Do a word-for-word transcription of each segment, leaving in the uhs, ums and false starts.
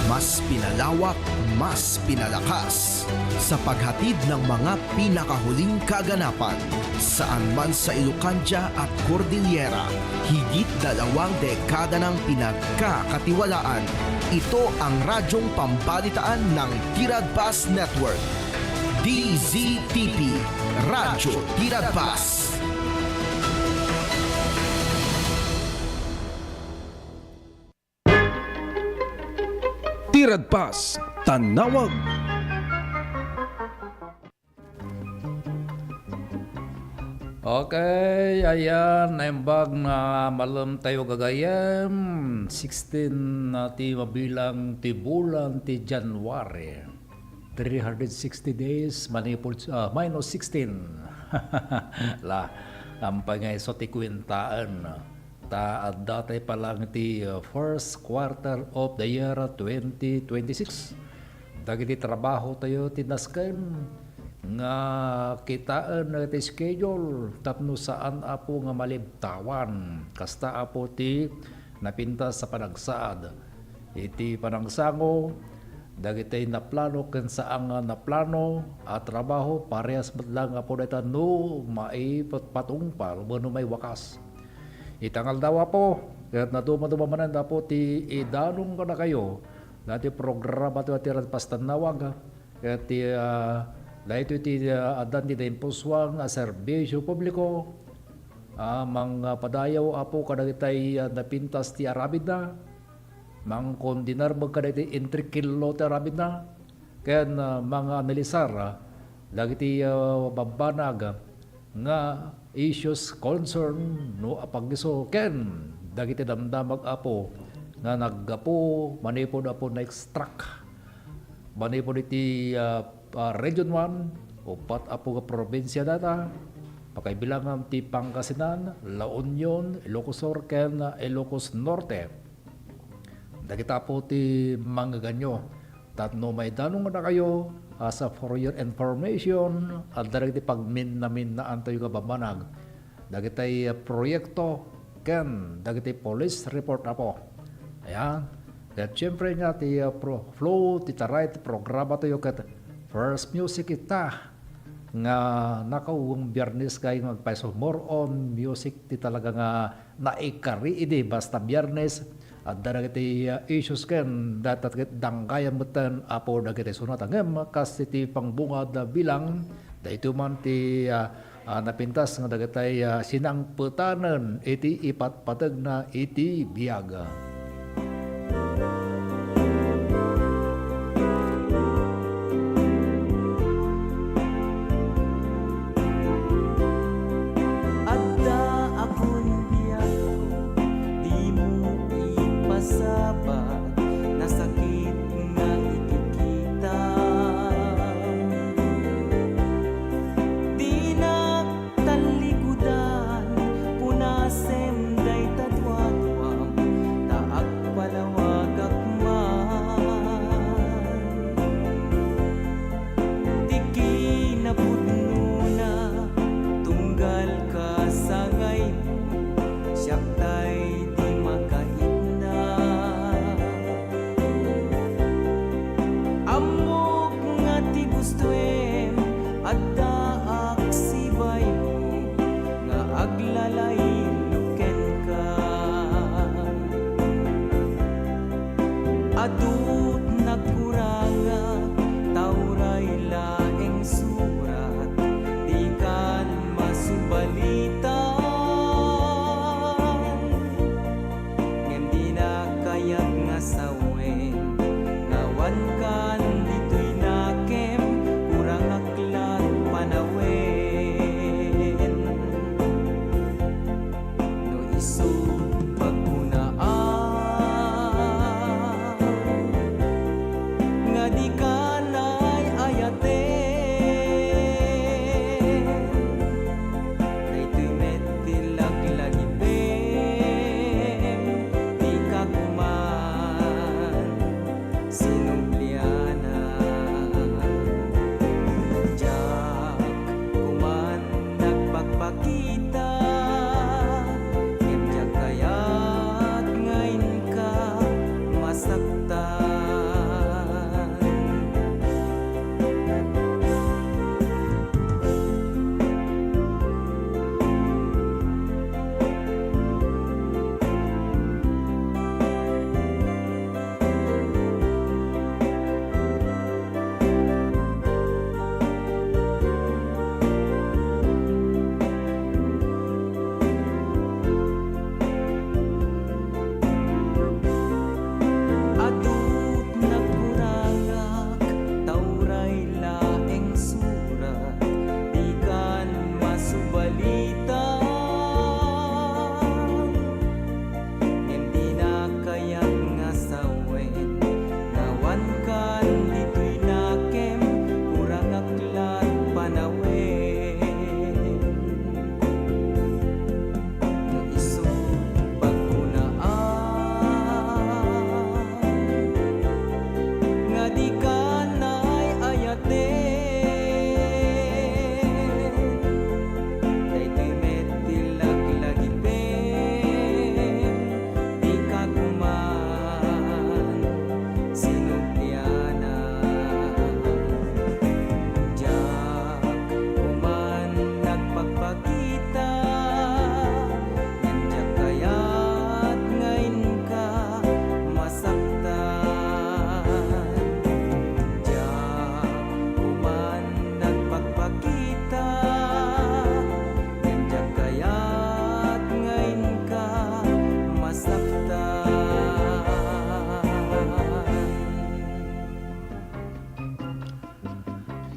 Mas pinalawak, mas pinalakas sa paghatid ng mga pinakahuling kaganapan. Saan man sa Ilocandia at Cordillera, higit dalawang dekada nang pinagkakatiwalaan. Ito ang radyong pambalitaan ng Tiradpas Network. D Z T P, Radyo Tiradpas. Tiradpas, Tanawag. Okay, ayan, naimbag na malem tayo gagayem. Sixteen na ti mabilang ti bulan ti January. Three hundred sixty days, manipod, ah, minus sixteen. La, ampay nga isu ti kuentaen. Ta adda tay palang iti, uh, first quarter of the year twenty twenty-six. Dagiti trabaho tayo ti nasken nga kitaen dagiti schedule tapno saan, Apo, nga malibtawan. Kasta, Apo, ti napintas a panagsaad. Iti panagsango, dagiti naplano ken saan nga naplano a trabaho, parehas met laeng, Apo, dayta no maipatungpal wenno maiwakas. Ita nga aldaw, Apo, ket nadumaduma manen, Apo, ti idanong kadakayo dati programa ti Tiradpas Tanawag, ket ti, ah, daytoy ti, ah, addan ti naimpusuan a serbisio publiko, ah, mangpadayaw, Apo, kadagitay, ah, napintas ti aramidna, mangkondinar met kadagiti intrikilo ti aramidna, ken, ah, manganalisar, ah, dagiti, ah, babbanag nga issues, concern, no, a pag-isu ken dagiti damdamag, Apo, nga naggapu manipud, Apo, na-extract manipud iti, ah, ah, Region one, uppat, Apo, nga probinsia dayta, pakaibilangan ti Pangasinan, La Union, Ilocos Sur, ken, ah, Ilocos Norte. Dagita, Apo, ti mangngeganyo. Tapno maidanong kadakayo, as a for your information, adda dagiti pagminnaminnaantayo nga bambanag. Dagiti, ah, proyekto ken dagiti police report, Apo. Ayan. Ket siempre nga ti, ah, pro-, flow, ti taray, ti programa tayo ket first music ita nga nakaugong Biyernes kay nga agpayso. More on music ti talaga nga naikari idi basta Biyernes. Adda dagiti, ah, issues ken dayta ket danggayan metten, Apo, dagiti sunata. Ngem kas iti pangbungad a bilang, daytoy man ti, ah, ah, napintas nga dagitay, ah, sinangpetanen iti ipatpategna iti biag. Adda a kundiatko, dimo ipasabat, nasakit nga ikikita. Dinak tallikudan, punasem dayta duaduam, ta agpalawagak man. Ti kinapudnona, tunggal kasangaymo, siak tay di makaitna. Ammok nga ti gustoem, addaak sibaymo, nga aglalaylo kenka. Adut nagkurangak, ta uray laeng surat, dikan masubalitan. Ngem dinak kayat nga sawen, nga awankan ditoy nakem, kurangak lat panawen. No isu agkunaan nga dika nay ayaten, daytoy met ti laglagipem, dika koma sinubliana. Diak koma nagpakpakita, ngem diak kayat nga inka masaktan.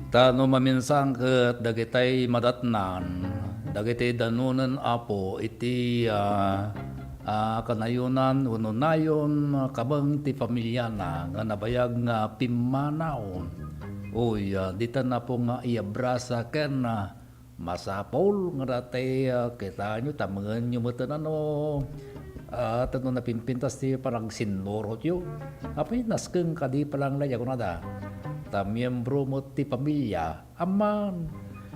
Ta no maminsan ket dagitay madatnan, dagiti danunen, Apo, iti, ah, ah, kanayonan wenno nayon, ah, kabeng ti pamiliana nga nabayag nga pimmanaw. Uy, ah, ditan, Apo, nga iabrasa ken, ah, masapul nga dati, ah, kitaenyo, tamengenyo met, ano, ah, ta no napimpintas ti panagsinnurotyo. Apay, nasken kadi pay laeng dayta kunada. Ta miembro met ti pamilia. Amman,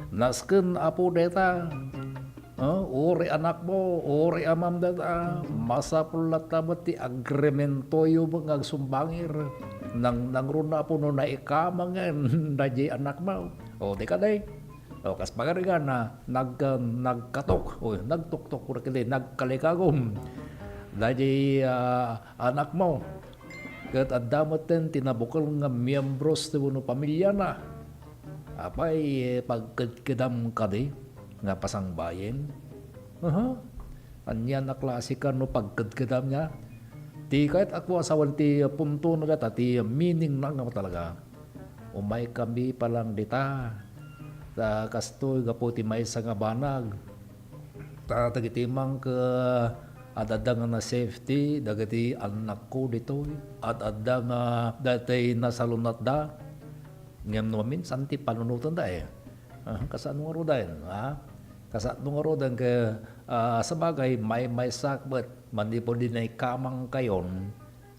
nasken, Apo, dayta. Ah, uray anakmo, uray amam dayta. Masapul latta met ti agrementoyo met nga agsumbangir. Nang, nangruna, Apo, no naikamangen daydiay anakmo. O, di kadi. O, kas pagarigan na, nag-, nagkatok. O, nagtuktok, uray kadi, nagkalikagom. Daydiay, ah, anakmo. Ket adda metten ti nabukel nga miembros ti wenno pamiliana. Apay, eh, pagkedkedam kadi nga pasangbayen? Aha. Anian a klase ka no pagkedkedam nga? Ti kayat a kuasawan ti punto na dayta, ti meaning na nga talaga. Umaykami pay laeng dita. Ta kastoy gapu ti maysa nga banag. Ta dagiti mangka ad-adda nga na-safety dagiti annakko ditoy, ad-adda nga daytoy nasalunatda. Ngem no maminsan ti panunotenda, eh. Ah, kasano ngaruden, ha? Kasano ngaruden ke, ah, sabagay, maymaysak met, manipud di naikamangkayon,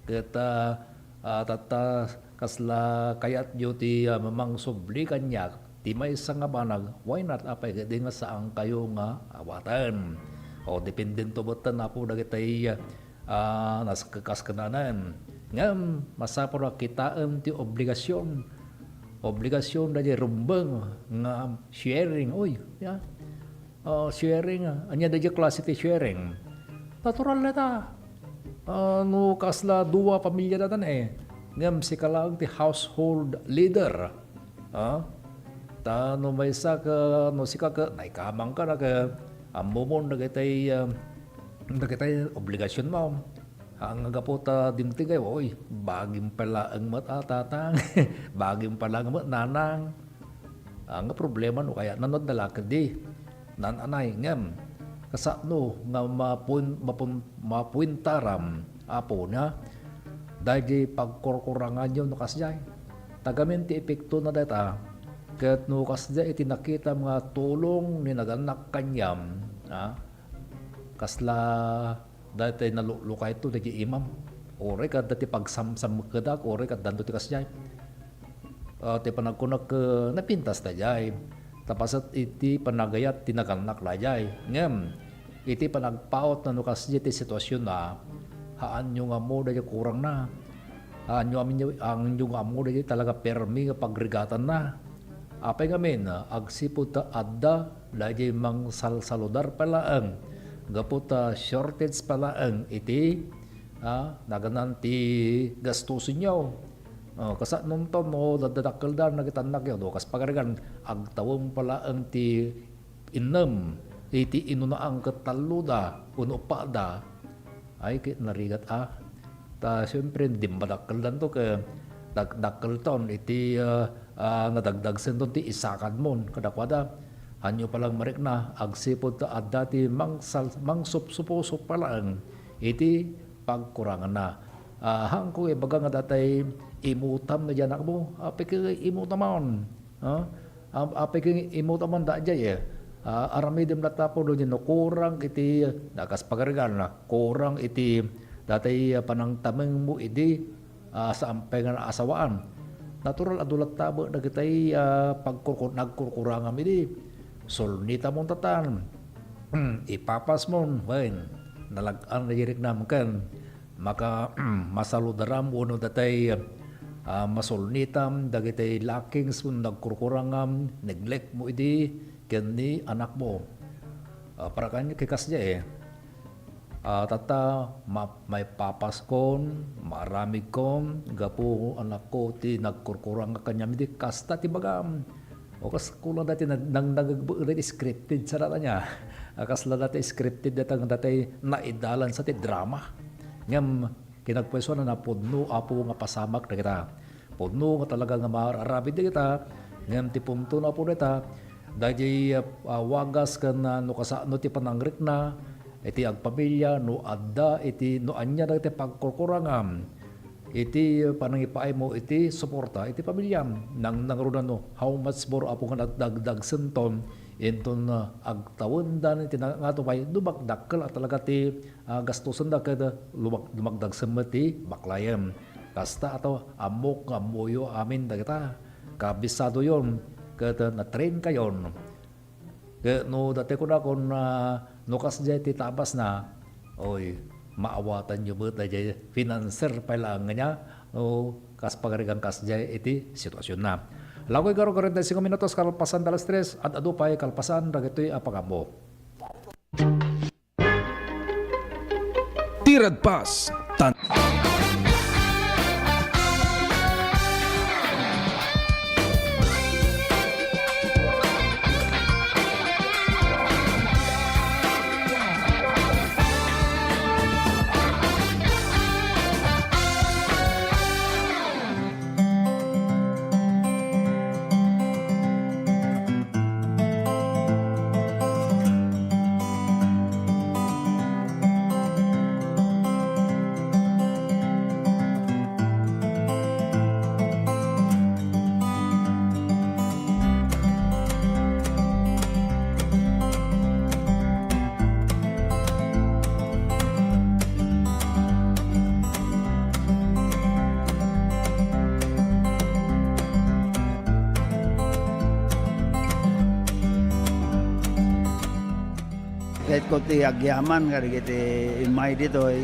ket, ah, ah, tatta kasla kayatyo ti, ah, mamangsubli kaniak, ti maysa nga banag, why not, apay, ket di nga saankayo nga awaten? O, dependento metten, Apo, dagitay, ah, nas-, kas-, kaskenanen. Ngem, masapul a kitaem ti obligasion. Obligasion daydiay rumbeng nga sharing. Uy, ya. Ah, sharing, ah. Ania daydiay klase ti sharing? Natural dayta. Ah, no kasla dua a pamilya dayta, eh. Ngem sika laeng ti household leader. Ah? Ta no maysa ka, no sika ka, naikamangka na ka, ammomon dagitay, ah, dagitay obligasionmo. Ah, nga gapu ta dimtengay, oy, bagim pay laeng met a, tatang. Bagim pay laeng met, nanang. Ah, nga problema no kaya, nano adda la ketdi. Naan-anay, ngem, kasano nga mapun-, mapun-, mapuentaram, Apo, na daydi pagkurkuranganyo no kasdiay? Ta gamin ti epektona dayta, ket no kasdiay iti nakitam nga tulong ni nagannak kaniam, ah, kasla daytoy naluklukayto daydi imam. Uray ket adda ti pagsamsamkedak, uray ket addanto ti kasdiay. Ah, ti panagkunak, eh, napintas daydiay. Ta paset iti panagayat ti nagannak daydiay. Ngem, iti panagpaut na no kasdiay ti situasionna, haanyo nga ammo daydiay kurangna. Haanyo amin-, haanyo nga ammo daydiay talaga permi nga pagrigatanna. Apay ngamin, agsipud ta adda daydiay mangsalsaludar pay laeng, gapu ta shortage pay laeng iti, ah, naganan ti gastusenyo. Oh, kasano nton no dadadakkeldan dagiti annakyo, no, kas pagarigan, agtawem pay laeng ti innem, iti inunaan ket talloda wenno uppada, ay, ket narigat a. Ta, siyempre, dimmadakkeldanto ket dak-, dakkelton iti, ah, ah, nadagdagsenton ti isakadmon kadakuada. Haanyo pay laeng marikna, agsipud ta adda ti mangsal-, mangsupsupuso pay laeng iti pagkuranganna. Ah, haanko ibaga nga daytoy imutam daydi anakmo. Apay ket imutamon? Ha? Am-, apay ket imutamon daydiay, eh. Ah, aramidem latta pudno no kurang iti, na kas pagarigan, kurang iti daytoy, ah, panangtamengmo idi, ah, saan pay nga naasawaan. Natural, adu latta met dagitay, ah, pagkurkur-, nagkurkurangam idi. Sulnitamon tatan. Ipapasmon, wen, nalag-an nga iriknam ken maka-, masaludaram wenno daytoy, ah, masulnitam dagitay lackings wenno nagkurkurangam, neglect mo idi ken ni anakmo. Ah, para kaniak ket kasdiay, eh. Ah, tatta, ma-, maipapaskon, maaramidkon, gapu, anakko, ti nagkurkurang kaniam idi, kasta ti bagam. O kas kulang daytoy nag-, nang-, nangegbe-, daytoy scripted sa data niya. Ah, kasla daytoy scripted dayta nga daytoy naidalan sa ti drama. Ngem kinagpuysoan a pudno, Apo, nga pasamak dagita. Pudno nga talaga nga maaramid dagita. Ngem ti punto na pudno ita, daydi, ah, wagas ken, ah, no kasano ti panangrikna iti agpamilia, no adda iti, no ania dagiti pagkurkurangan iti panangipaaymo iti suporta iti pamiliam. Nang, nangruna no how much more, Apo, nga nagdagdagsenton inton, ah, agtawendan iti na-, ngato pay no dakdakkel a talaga ti, ah, gastosenda ket lumag-, lumagdagsen met ti baklayen. Kasta, ato, ammok nga ammoyo amin dagita. Kabisadoyon ket natrainkayon. Ket no dati kunakon, ah, no kasdiay ti tabasna, oy, maawatanyo met daydiay financier pay laeng nga nia, no kas pagarigan kasdiay iti situasionna. Lagoy garo, kuarenta y cinco minutos kalpasan da alas tres, ad-adu pay kalpasan dagitoy a pangammo. Ti Radpas, tan- Ket ko ti agyaman kadagiti immay ditoy,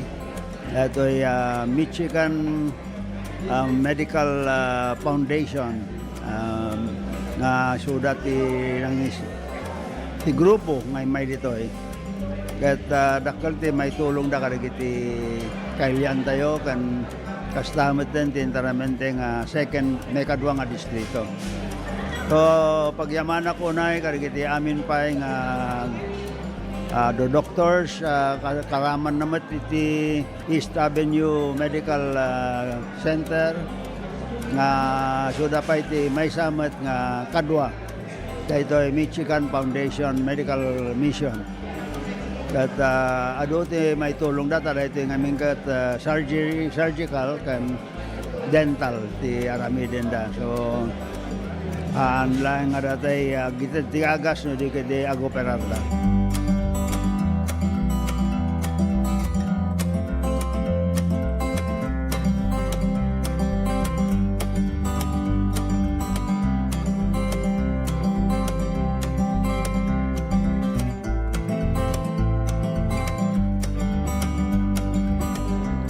datoy, ah, Michigan, ah, Medical, ah, Foundation, ah, nga suda ti nangis-, ti grupo nga immay ditoy. Ket, ah, dakkel ti maitulongda kadagiti kailiantayo ken kasta metten ti enteramente nga second, maikadua nga distrito. So, pagyamanak unay kadagiti amin pay nga, ah, do-, doctors, ah, ka-, karamanna met iti East Avenue Medical, ah, Center nga suda pay ti maysa met nga kadua. Daytoy Michigan Foundation Medical Mission. Ket, ah, adu ti maitulongda ta daytoy ngamin ket, ah, surgery, surgical ken dental ti aramidenda. So, haan laeng nga datay, ah, agited ti agas no di ketdi agoperarda.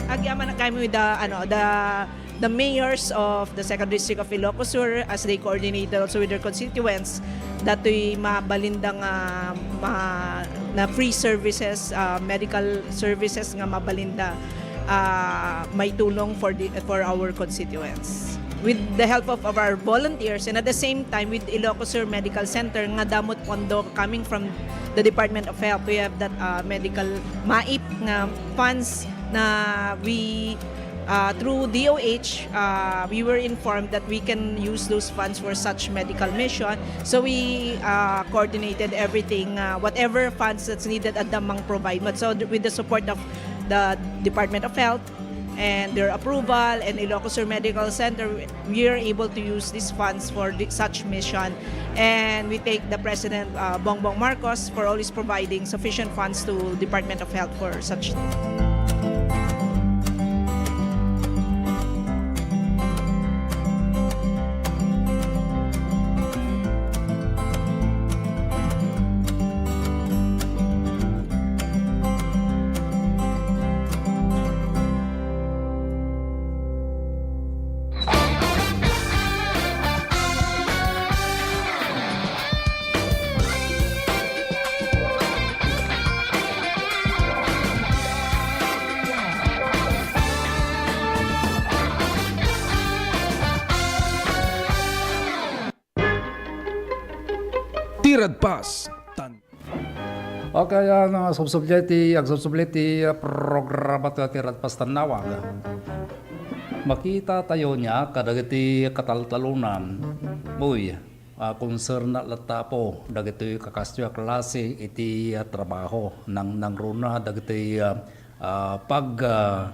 Agyaman kami with the, ano, the, the mayors of the Second District of Ilocos Sur as they coordinated also with their constituents, datoy mabalinda nga ma-, na free services, ah, medical services nga mabalinda, ah, maitulong for the, for our constituents. With the help of, of our volunteers and at the same time with Ilocos Sur Medical Center nga damo ti pondo coming from the Department of Health, we have that, ah, medical MAIP nga funds na we, ah, through D O H, ah, we were informed that we can use those funds for such medical mission. So we, ah, coordinated everything, ah, whatever funds that's needed at the mang provide. But so th-, with the support of the Department of Health and their approval and Ilocos Sur Medical Center, we are able to use these funds for the, such mission. And we thank the President, uh, Bongbong Marcos for always providing sufficient funds to Department of Health for such. Ti Radpas, tan- Okay, ah, subsubli ti, agsubsubli ti, ah, programa ti, ti Radpas Tannawag. Makitatayo nia kadagiti kataltalonan. Uy, ah, konserna latta, Apo, dagitoy kakastoy a klase iti, ah, trabaho. Nang-, nangruna dagitoy, ah, ah, pag, ah,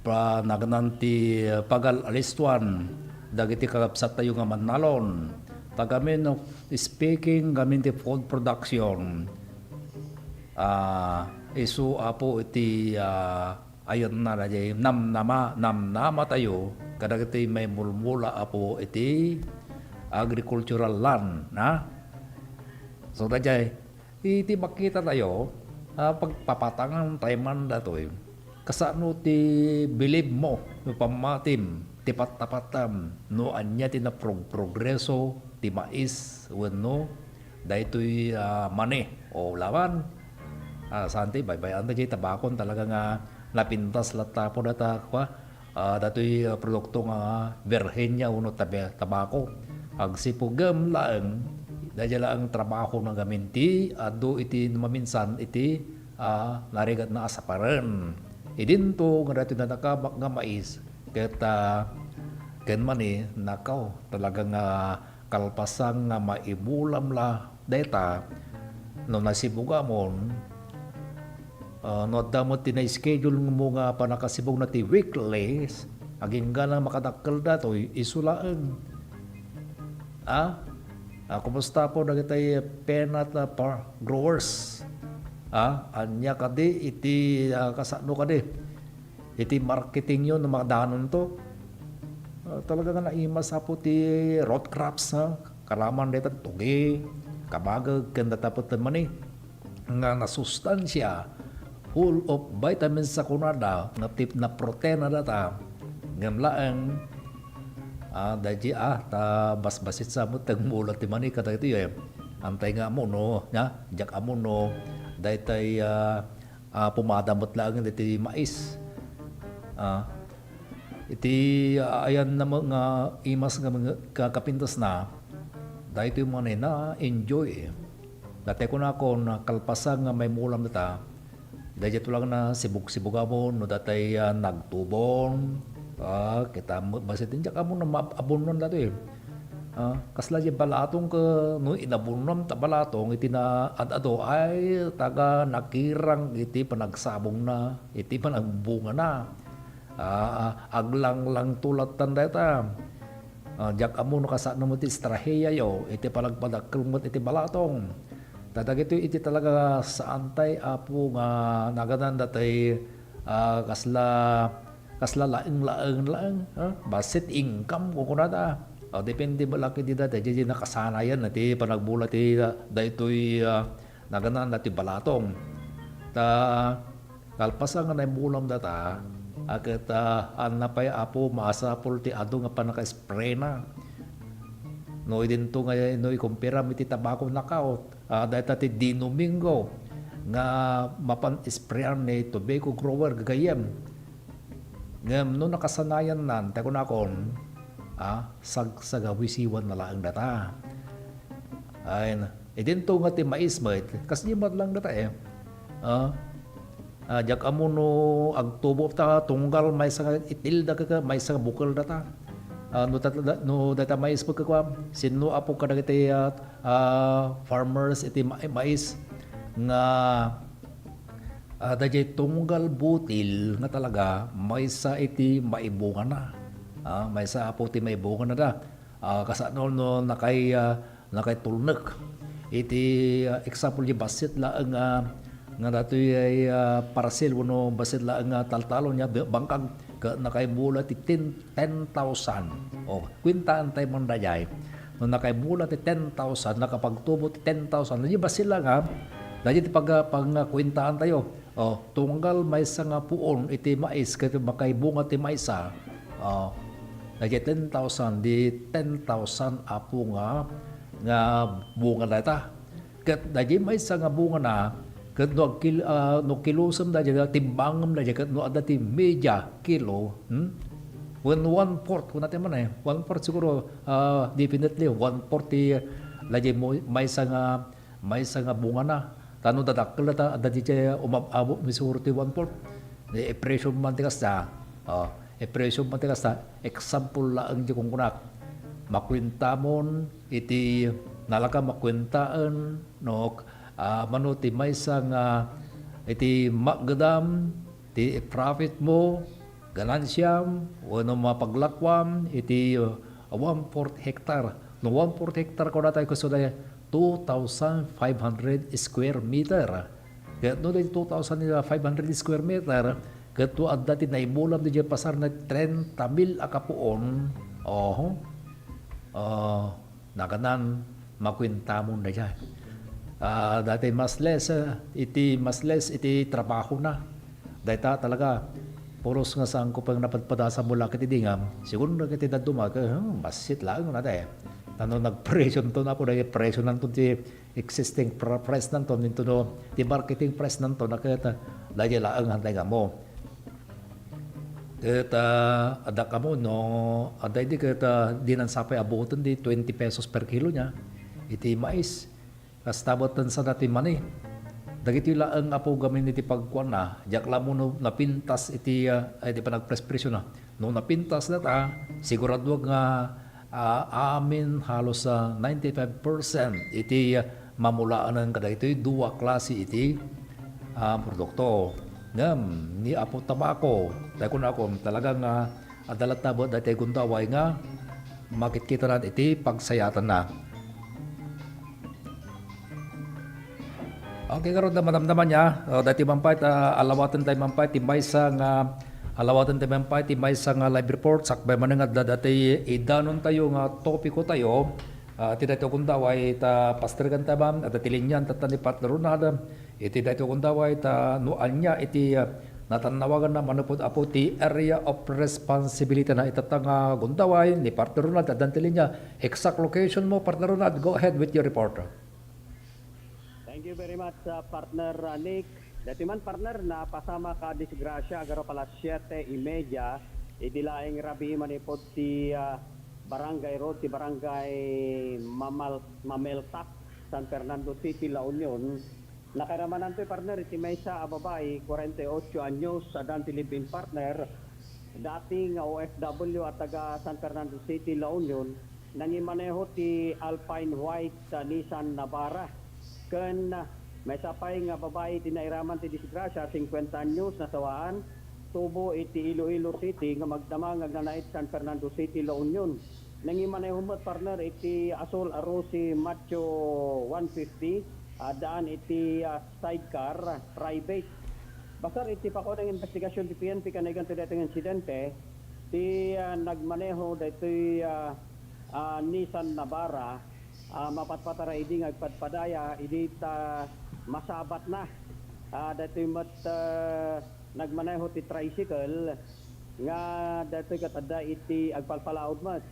pa-, nagnan ti pagal-alistuan dagiti kakabsattayo nga mannalon. Ta gamin, speaking gamin ti food production, ah, isu, Apo, iti, ah, ayonna daydiay namnama, namnamatayo kadagiti maimulmula, Apo, iti agricultural land, na? So, daydiay, iti makitatayo, ah, pagpapatangan tayo man datoy, kasano ti bilibmo, no pammatim, ti pattapatam, no ania ti naprog-, progreso, ti mais, wenno daytoy, ah, mani, o lawan. Ah, saan ti baybay-an daydiay tabakon talaga nga napintas latta, Apo, data, kua, ah, datoy, ah, produkto nga Virginia wenno tabe-, tabako. Agsipugem laeng, daydiay laeng trabahona gamin ti adu iti no maminsan iti, ah, narigatna a saparen. Idinto nga daytoy nanakabak nga mais ket, ah, ken mani, nakaw, talaga nga kalpasan nga maimulam la dayta no nasibugamon, ah, no adda met ti na-schedule mo nga pannakasibugna ti weeklies, agingga makadakkel datoy, isu laeng. Ah? Ah, kumusta, Apo, dagitay peanut, ah, par-, growers? Ah, ania kadi iti, ah, kasano kadi? Iti marketingyo no madanonto. Ah, talaga nga naimas, Apo, ti root crops, ha? Karaman dayta tugi, kabageg, ken dayta pay ti mani nga nasustansia, full of vitamins sa kunada, nga ti naproteina dayta. Ngem laeng, ah, daydi, ah, ta basbasit sa met ti agmula ti mani kadagitoy, eh. Antay nga ammo no, nia, diak ammo no daytay, ah, ah, pumada met laeng daytoy mais. Ah, iti, ah, ayanna met nga imas nga mga kakapintasna, daytoy mani na-enjoy. Dayta kunakon, kalpasan nga maimulam dayta, daydiay to lang nasibug-sibugamon, no datay, ah, nagtubon, ah, kita mo, basta diak ammo no maab-, abonon daytoy. Ah, kasla diay balatong ket no inabonom ta balatong iti na ad-adu ay taga nakirang iti panagsabongna, iti panagbungana. Ah, aglanglang tulatan dayta. Ah, diak ammo no kasano met ti estraheyayo iti panagpadakkel met iti balatong. Ta dagitoy iti talaga saantay, Apo, nga naganan datay, ah, kasla, kasla laeng-laeng laeng, ah, bassit income, kukunada. Ah, depende met la ket ida, daydiay nakasanayan ti panagbula ti, ah, daytoy, ah, naganan daytoy balatong. Ta kalpasan nga naimulam dayta, a ket, ah, ania pay, Apo, masapul ti adu nga pannaka-sprayna. No idinto nga, no ikumpiram iti tabako, nakaw, ah, dayta ti dinomingo nga mapan sprayan ni tobacco grower gagayyem. Ngem no nakasanayannan, ta kunakon, ah, sagsagawisiwanna laeng dayta. Ay, na, idinto nga ti mais met, kasdi met laeng dayta, eh. Ah, ah, diak ammo no agtubo ta tunggal maysa nga itilda ket maysa nga bukel dayta. Ah, no tat-, no dayta mais met ket kua, sinno, Apo, kadagiti, ah, ah, farmers iti ma-, mais nga ah, daydiay tunggal butil nga talaga maysa iti maibungana. Ah, maysa, Apo, ti maibungana da. Ah, kasano no nakay, ah, nakaitulnek. Iti, ah, example, di bassit laeng nga, nga datoy ay, ah, parcel wenno bassit laeng nga taltalon nia, bangkag, ket nakaibula ti ten, ten thousand. O, kuentaantay man daydiay. No nakaibula ti ten thousand, nakapagtubo ti ten thousand, daydiay bassit laeng, ah, daydiay ti pag-, pagkuentaantayo. O, tunggal maysa nga puon iti mais ket makaibunga ti maysa. O, daydiay ten thousand, di ten thousand, Apo, nga, nga bunga dayta. Ket daydiay maysa nga bungana, ket no agkil-, ah, no kilosem daydiay, timbangem daydiay, ket no adda ti media kilo, hmm? Wen one-fourth, kunana ti man, eh, one-fourth siguro, ah, definitely, one-fourth ti daydiay mo-, maysa nga maysa nga bungana. Ta no dadakkel dayta, adda diay umab-abo misuro ti one-fourth. Ni ipresyo man ti kasta, o, ipresyo man ti kasta, example laeng ti kunkunak. makuentamon iti nalaka makuentaen no, ah, mano ti maysa nga iti magedam ti profit mo, ganansiam, wenno mapaglakuam iti, uh, one-fourth hectare. No one-fourth hectare, kunatayo, ket isu dayta two thousand five hundred square meter. Ket no daytoy two thousand five hundred square meter, ket no adda ti naimulam diay pasar na trenta mil a kapuon, oho, ah, naganan, makuentamon dayta. Ah, dayta mas less, ah, iti mas less iti trabahona. Dayta talaga, puros nga saanko pay nga napadpadasa mula ket idi nga, siguro ket iti dadduma, ket, hmm, bassit laeng dayta. Tano nagpresyonto na po, dayta presyonanto ti existing pr-, price nanto, ninto no, ti marketing price nanto, na ket, ah, dayta laeng hantay nga mo. Ket, ah, adda kamo, no, adda idi ket, ah, dinan sapay abuton ti twenty pesos per kilo niya, iti mais. Kasta met ti sada ti mani. Dagitoy laeng, Apo, gamin iti pagkuana, diak la ammo no napintas iti, ah, iti panagprespresyo na. No napintas dayta, siguraduak nga, ah, amin halos, ah, ninety-five percent iti, ah, mamulaanen kadagitoy dua klase iti, ah, produkto. Ngem ni Apo Tabaco, tay kunako, talaga nga adda latta met daytoy gundaway nga makitkitanan iti pagsayaatna. Okay, ngarud, madamdama niya, ah, daytoy man pay, ah, alawaten tayo man pay ti maysa nga, alawaten tayo man pay ti maysa nga live report, sakbay manen nga adda daytoy idanon tayo nga topiko tayo, ah, ti daytoy gundaway ta pastergan tayo man, adda ti linya, tatta ni Partner Ronald, iti daytoy gundaway ta no ania iti, ah, natannawaganna manipud Apo ti area of responsibility na itatta nga gundaway ni Partner Ronald, addan ti linya. Exact location mo, Partner Ronald, go ahead with your report. Thank you very much, uh, partner, uh, Nick. Daytoy man, partner, napasamak a disgrasya, aggaru pa las siete y media, idi laeng rabii manipud ti, uh, Barangay Road, ti Barangay Mamal-, Mameltak, San Fernando City, La Union. Nakairamananto, partner, iti maysa a babai, kwarenta y ocho anyos, addan ti live-in partner, dati nga O F W a taga San Fernando City, La Union, nangimaneho ti Alpine White, ah, Nissan Navara. Ken, ah, maysa pay nga babai ti nairaman ti disgrasya, singkuenta anyos, nasawaan, tubo iti Iloilo City nga magdama nga agnanaed San Fernando City, La Union. Nangimaneho met, partner, iti asul a Rossi Macho one fifty, addaan iti, ah, sidecar, private. Basar iti pakuan nga investigasyon ti P N P kanagan ti daytoy nga insidente, ti, ah, nagmaneho daytoy, ah, ah, Nissan Navara, ah, mapatpatara idi nga agpadpadaya, idi ta masabatna. Ah, daytoy met, ah, nagmaneho ti tricycle nga daytoy ket adda iti agpalpalaod met.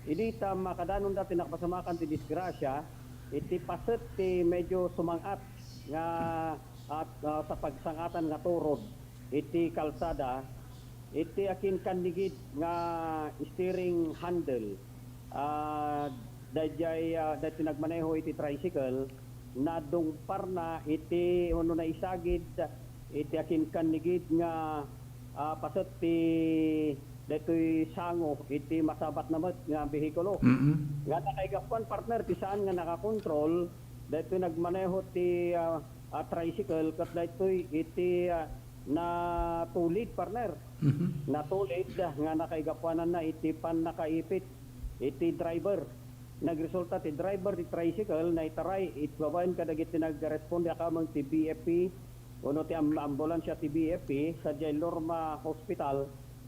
Idi ta makadanonda ti nakapasamakan ti disgrasya, iti paset ti medyo sumang-at nga at, ah, sa pagsangatan nga turod iti kalsada, iti akinkannigid nga steering handle, ah, daydiay, ah, daytoy nagmaneho iti tricycle, nadungparna iti, wenno naisagid iti akinkannigid nga, ah, paset ti daytoy sango iti masabatna met nga behikulo. Mm-mm. Nga nakaigapuan, partner, ti saan nga nakakontrol, daytoy nagmaneho ti, ah, ah, tricycle, ket daytoy iti, ah, natulid, partner. Mhm. Natulid, ah, nga nakaigapuananna iti pannakaipit iti driver. Nagresulta ti driver ti tricycle naitaray iti babaen kadagiti nagresponde a kameng ti B F P wenno ti am-, ambulansya ti B F P sadiay Lorma Hospital,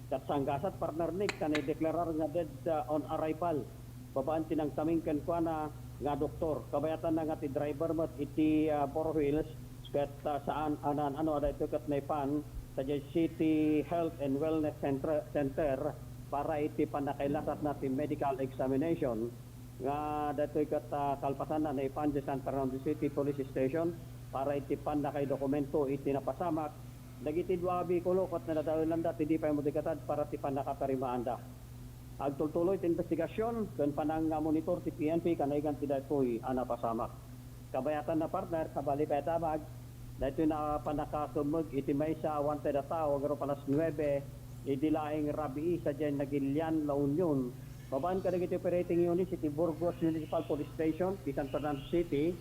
ket sanggasat, partner Nick, ta naideklarar nga dead, ah, on arrival. Babaen ti nangtaming kenkuana nga doktor. Kabayatanna nga ti driver met iti, ah, Boro Hills, ket, ah, saan a naan-ano a daytoy ket naipan sadiay City Health and Wellness Center, Center para iti pannakailasatna ti medical examination. Nga daytoy ket, ah, kalpasanna, naipan idiay San Fernando City Police Station para iti pannakaidokumento iti napasamak. Dagiti dua a behikulo ket nadadaelanda ti di pay madikatad para ti pannakatarimaanda. Agtultuloy ti investigasyon ken panangmonitor ti P N P kanagan ti daytoy a napasamak. Kabayatanna, partner, sabali pay a damag, daytoy na pannakakemmeg iti maysa a wanted a tao, aggaru pa las nuebe, idi laeng rabii sadiay Nagilian, La Union, Babaen kadagiti operating units iti Burgos Municipal Police Station, ti San Fernando City,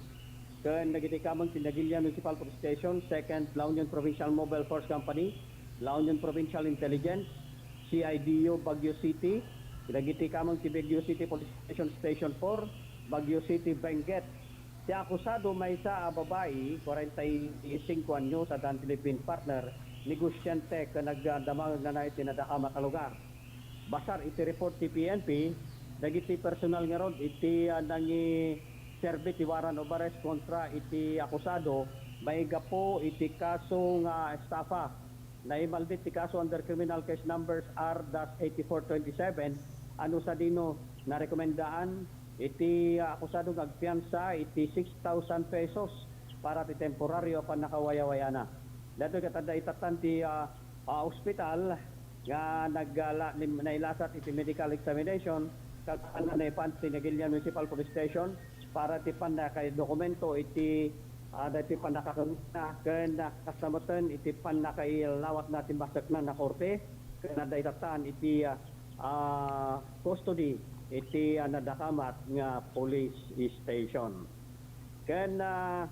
ken dagiti kameng ti Naguilian Municipal Police Station, Second La Union Provincial Mobile Force Company, La Union Provincial Intelligence, C I D U Baguio City, dagiti kameng ti Baguio City Police Station, Station four, Baguio City, Benguet. Ti akusado maysa a babai, kwarenta y singko anyos, adda ti live-in partner, negosyante ken nagdamag nanay ti nadakamat a lugar. Basar iti report ti P N P, dagiti personal ngarud iti, ah, nangiserbi ti warrant of arrest kontra iti akusado maigapu iti kaso nga estafa. Naimaldit ti kaso under criminal case numbers R dash eighty-four twenty-seven, ano sadino narekomendaan iti, ah, akusado nga agpiansa iti six thousand pesos para ti temporario a pannakawayawayana. Daytoy ket adda itattan ti, ah, ah, ospital nga nagla-, lim-, nailasat iti medical examination, ket naipan ti Naguilian Municipal Police Station para ti pannakaidokumento iti, ah, daytoy pannakakemna ken, ah, kasta metten iti pannakailawatna ti maseknan a korte ken adda itattan iti, ah, ah, custody iti, ah, nadakamat nga police station. Ken, ah,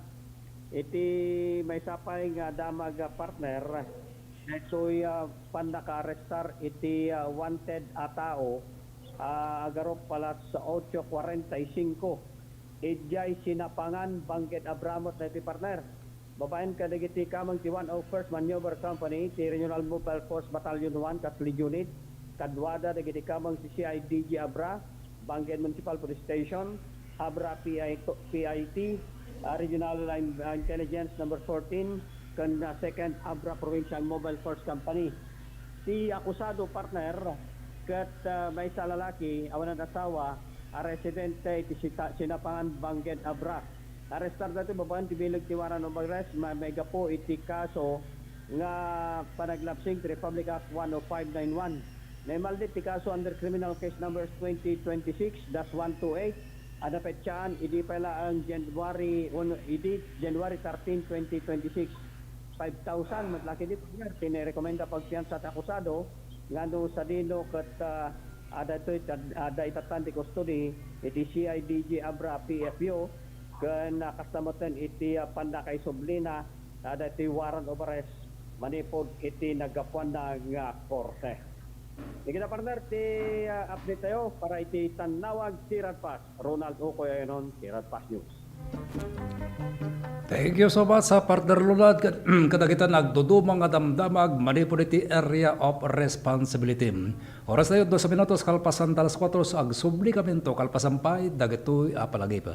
iti maysa pay nga damag, ah, partner, daytoy, ah, pannakaarestar iti, ah, wanted a tao, ah, agarup alas ocho cuarenta y cinco. Idiay Sinapangan, Benguet, Abra met daytoy, partner. Babaen kadagiti kameng ti one oh first Maneuver Company, ti Regional Mobile Force Battalion one Kasli Unit, kaduada dagiti kameng ti C I D G Abra, Benguet Municipal Police Station, Abra P I, P I T, ah, Regional In-, ah, Intelligence Number fourteen, ken, ah, Second Abra Provincial Mobile Force Company. Ti akusado, partner, ket, ah, maysa a lalaki, awanan asawa, a residente iti Sita-, Sinapangan, Benguet, Abra. Arestar daytoy babaen ti bileg ti warrant of arrest, ma-, maigapu iti kaso nga panaglabsing ti Republic Act one oh five nine one. Naimaldit ti kaso under criminal case numbers twenty twenty-six dash one two eight, a napetsaan idi pay laeng January uno, idi January thirteen, twenty twenty-six. Five thousand met la ketdi, partner, ti nairekomenda pagpiansa ti akusado, nga no sadino ket, ah, adda daytoy, adda itattan ti custody iti C I D G Abra P F U, ken, ah, kasta metten iti, ah, pannakaisublina, adda daytoy warrant of arrest manipud iti naggapuanna nga korte. Dagita, partner, ti, ah, update tayo para iti Tannawag ti Radfast. Ronald Ucoy Ayonon, ti Radfast News. Thank you so much, ah, partner Ronald, kad-, kadagita nagduduma nga damdamag manipud iti area of responsibility. Oras tayo, dos minutos kalpasan ta alas kuatro, so agsubli kaminto kalpasan pay dagitoy a palagip.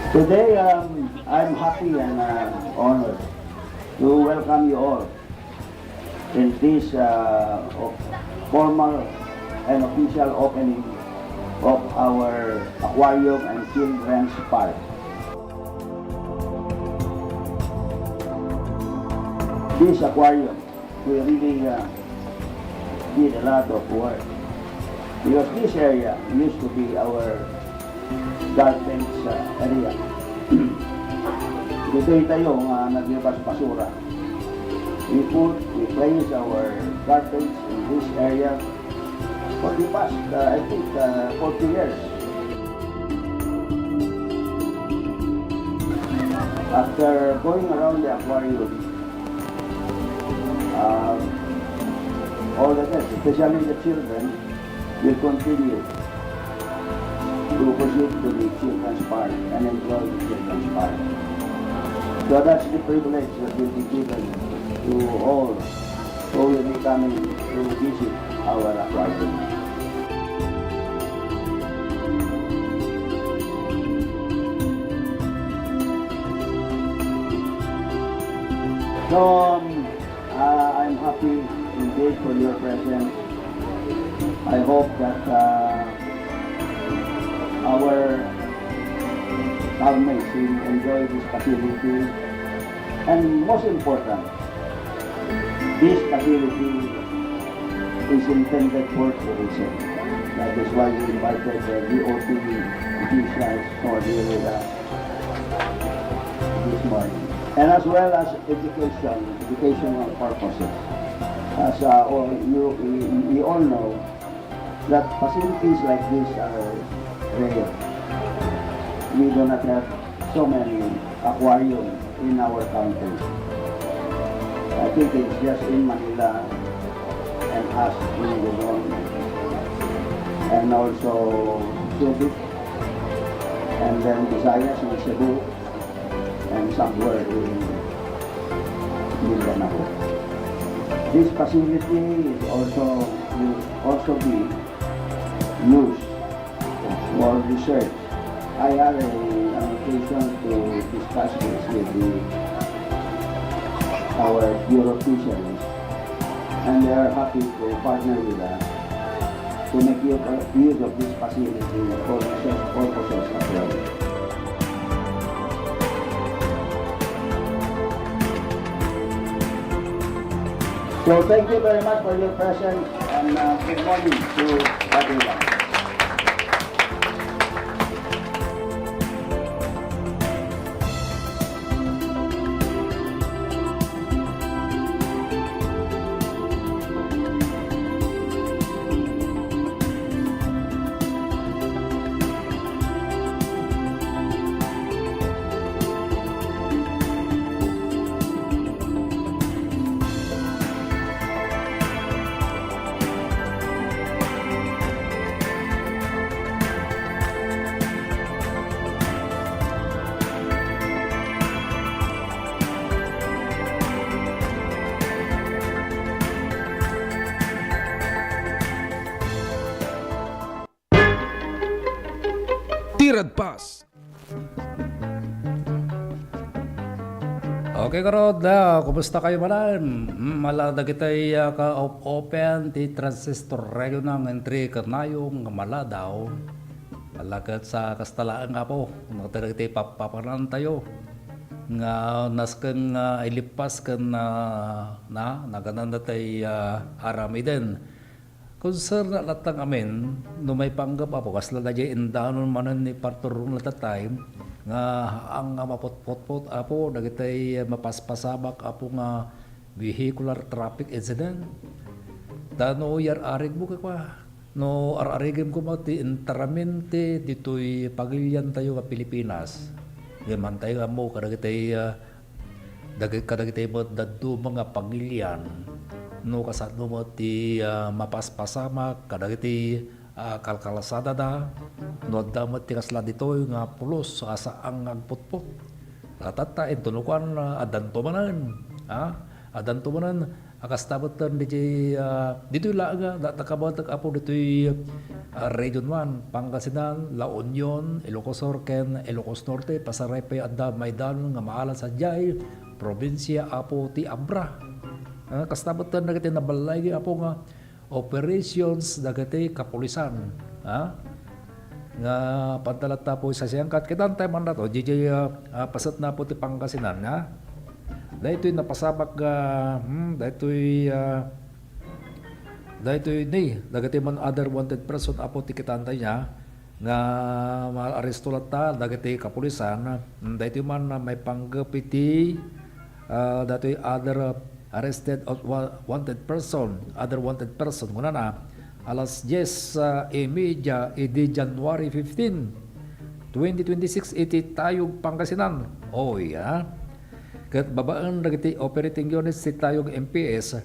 Today, um, I'm happy and, uh, honored to welcome you all in this, uh, of-, formal and official opening of our aquarium and children's park. This aquarium, we really, uh, did a lot of work because this area used to be our garbage, uh, area. Ditoy tayo nga naglabas basura. We put, we place our garbage in this area for the past, uh, I think, uh, forty years. After going around the aquarium, uh, all the guests, especially the children, will continue to proceed to the children's park and enjoy the children's park. So that's the privilege that will be given to all who will be coming to visit our aquarium. So, um, uh, I'm happy indeed for your presence. I hope that, uh, our government will enjoy this facility. And most important, this facility is intended for tourism. That is why we invited the D O T officials who are here with us this morning. And as well as education, educational purposes. As uh, all you, we, we all know, that facilities like this are rare. We do not have so many aquarium in our country. I think it's just in Manila and us in Luzon, and also Subic, and then Visayas in Cebu, and somewhere in Mindanao. This facility is also, will also be used for research. I had a, an occasion to discuss this with the, our Bureau of Fisheries, and they are happy to partner with us to make u-, use of this facility for research purposes as well. So thank you very much for your presence, and uh, good morning to everyone. Ti Radpas. Okay, garud, ah, kumusta kayo manen? Hmm, ala dagitay, ah, ka-op-open ti Transistor Radio na nga entry kanayo nga Maladaw. Ala ket sa kasta laeng, Apo, no, dagiti pappapanantayo nga nasken nga ilippas ken, ah, na, nagananda tay, ah, aramiden. Konserna latta ngamin no maipanggep, Apo, kasla daydiay indanon manen ni Pastor Ronald that time, nga ang nga maputputpot, Apo, dagitay mapaspasamak, Apo, nga vehicular traffic incident. Ta no yar-arigmo, kakua, no ar-arigem koma ti enteramente ditoy pagiliantayo nga Pilipinas, ngem mantayo ammo kadagitay, ah, Dagit-, kadagiti met dadduma nga pagilian, no kasano met ti, ah, mapaspasamak kadagiti, ah, kalkalsadada, no adda met ti kasla ditoy nga pulos a saan nga agputpot. Tatta, inton no kuan, ah, addanto manen, ha? Addanto manen, A, kasta met ditoy, ah, ditoy laeng, ah, da-, nakabaetek, Apo, ditoy, ah, Region one, Pangasinan, La Union, Ilocos Sur, ken Ilocos Norte, pasaray pay adda maidanon nga maala sadiay, probinsia, Apo, ti Abra. Ah, kasta met dagiti naballigi, Apo, nga operations dagiti kapulisan, ha? Nga pantalatta po sa siyangkat. Kita tayo man na to, J J, ah, ah, paset na po ti Pangasinan, ha? Daytoy napasabak nga, hmm, daytoy, ah, daytoy ni, dagiti man other wanted person, Apo, ti kitaan tayo niya, nga maaresto latta, dagiti kapulisan, hmm, daytoy man, ah, maipanggep iti, ah, daytoy other, ah, arrested or wa-, wanted person, other wanted person, kunana, alas dies, ah, y media idi January fifteen, twenty twenty-six iti Tayog, Pangasinan. Oy, ah. Ket babaen dagiti operating units ti Tayog M P S,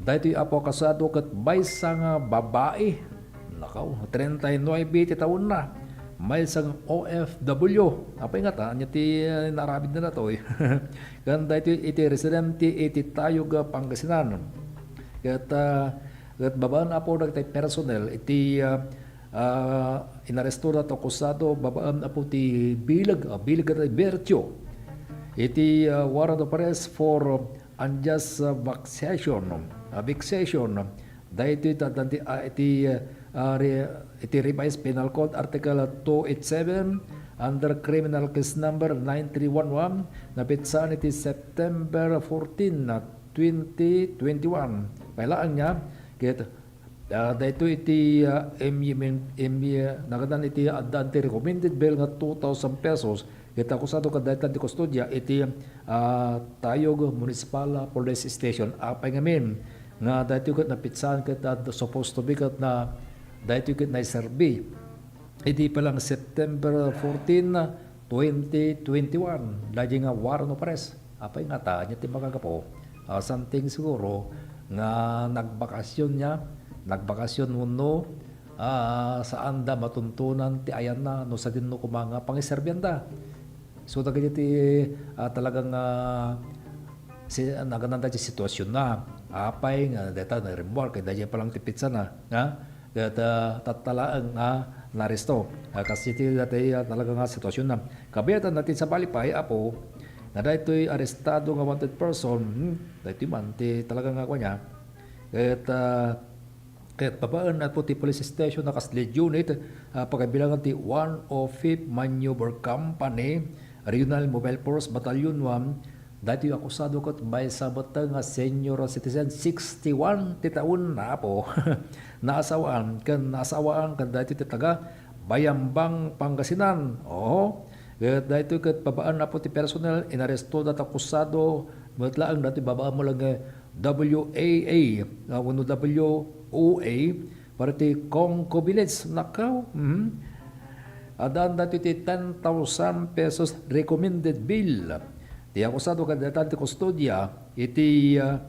daytoy, Apo, akusado ket maysa nga babai. Nakaw, treinta y nueve ti taonna. Maysa nga O F W. Apay ngata, ania ti, ah, naaramidna daytoy? Ken daytoy iti residente iti Tayog, Pangasinan. Ket, ah, ket babaen, Apo, dagiti personnel iti, ah, ah, inaresto daytoy akusado, babaen, Apo, ti bileg, ah, bileg a dibertio iti, ah, warrant of arrest for unjust, ah, vexation, ah, vexation. Daytoy ta-, ta-, ti, ah, iti, ah, re-, iti Revised Penal Code Article two eight seven under Criminal Case Number nine three one one, napitsan iti September fourteen, ah, twenty twenty-one. Pay laeng nia, ket Ah, daytoy iti, ah, M U M, M U, ah, nagadan iti addaan ti recommended bail nga two thousand pesos, ket akusado ket dayta ti kustodia iti, ah, Tayog Municipal Police Station. Apay ngamin nga daytoy ket napitsan ket, ah, supposed to be ket na daytoy ket naiserbi iti palang September fourteen, twenty twenty-one, daydi nga warrant of arrest. Apay ngata, ania ti makagapu? Ah, something siguro nga nagbakasyon niya, nagbakasyon wenno, ah, saanda matuntunan ti ayanna no sadino koma nga pangiserbianda. So, dagiti ti, ah, talagang, ah, si, naganan daydi sitwasyon na. Apay nga dayta na-remove, kay daydi pa lang ti pitsana, ha? Ket, ah, tatta laeng nga naaresto. Ah, kas iti daytoy, ah, talaga nga sitwasyon na. Kabiatan na ti sabali pay, Apo, nga daytoy arestado nga wanted person, hmm, daytoy man ti talaga nga kua niya. Ket, ah, ket babaen, Apo, ti police station a kas lead unit, ah, pagbilangan ti one oh fifth Maneuver Company, Regional Mobile Force Battalion one, daytoy akusado ket maysa met nga senior citizen, sixty-one ti taon na, Apo. Naasawaan ken naasawaan ken daytoy ti taga Bayambang, Pangasinan. Oo. Ket daytoy ket babaen, Apo, ti personnel, inaresto dayta akusado met laeng, daytoy babaen mo lang, eh, W A A, ah, wenno W O A, para ti concubinage, nakaw, mhm. Addaan daytoy ti ten thousand pesos recommended bail. Ti akusado ket dayta ti kustodia iti, ah,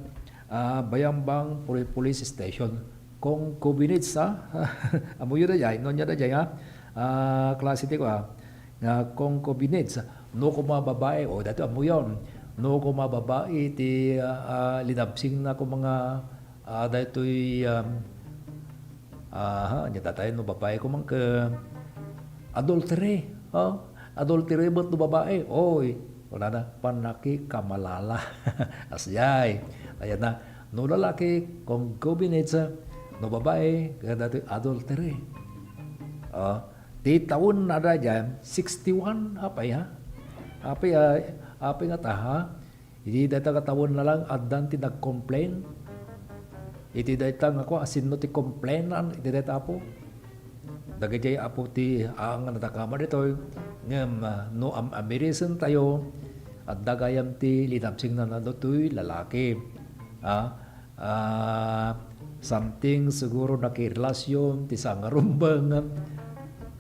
ah, Bayambang Poli-, Police Station. Concubinage, ha? Ammoyo daydiay, no, ania daydiay, ha? Ah, klase ti kua, nga concubinage. No koma babae, o, daytoy ammoyon. No koma babae ti, ah, ah, linabsingna koma nga, ah, daytoy, um, aha, ania daytoy no babae koma ket adultery, oh, adultery met no babae, oy, kunana, pannakikamalala. Asdiay, ayan na, no lalaki, concubinage, no babae, ket daytoy adultery. Oh, ti taon na daydiay, sixty-one, apay, ha? Apay, ah, apay ngata, ha? Iti dayta nga tawen na lang, addan ti nag-complain. Iti dayta nga kua, asinno ti complain-an iti dayta, Apo? Dagiti, Apo, ti, ah, nga nadakama ditoy, ngem, ah, no am-, amirisentayo, adda gayam ti linabsingna ditoy lalaki. Ah, ah, something siguro nakirelasyon ti sangarumbeng,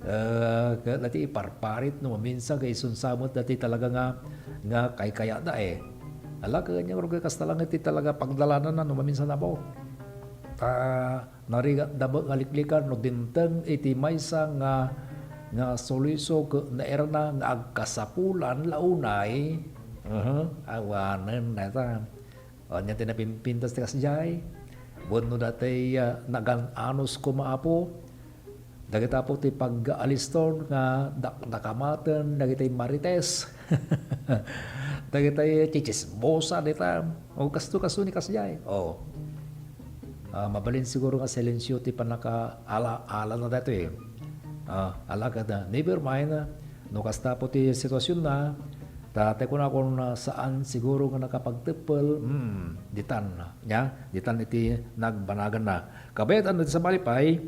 eh, ket dati iparparit no maminsan ket isunsa met dati talaga nga, nga kaykayatda, eh. Ala, ket ania ngarud ket kasta lang iti talaga pagdalananna no maminsan, Apo. Ta narigatda met nga liklikan no dimteng iti maysa nga, nga sulisog ket nairna nga agkasapulan la unay, aha, awanen dayta. Ania ti napimpintas ti kasdiay? Wenno daytoy, ah, nagan-anos koma, Apo. Dagita, Apo, ti pag-aliston nga dakdakamaten dagiti marites. Dagiti tsitsismosa dita. O, kasto, kasto ni kasdiay. O. Ah, mabalin siguro nga silensio ti pannakaala-alana daytoy. Ah, alagad, ah, never mind, ah, no kasta, Apo, ti sitwasyon na, ta, ta kunakon, ah, saan siguro nga nakapagteppel, hmm, ditan, nia, ditan iti nagbanaganna. Kabayatan, no, ti sabali pay,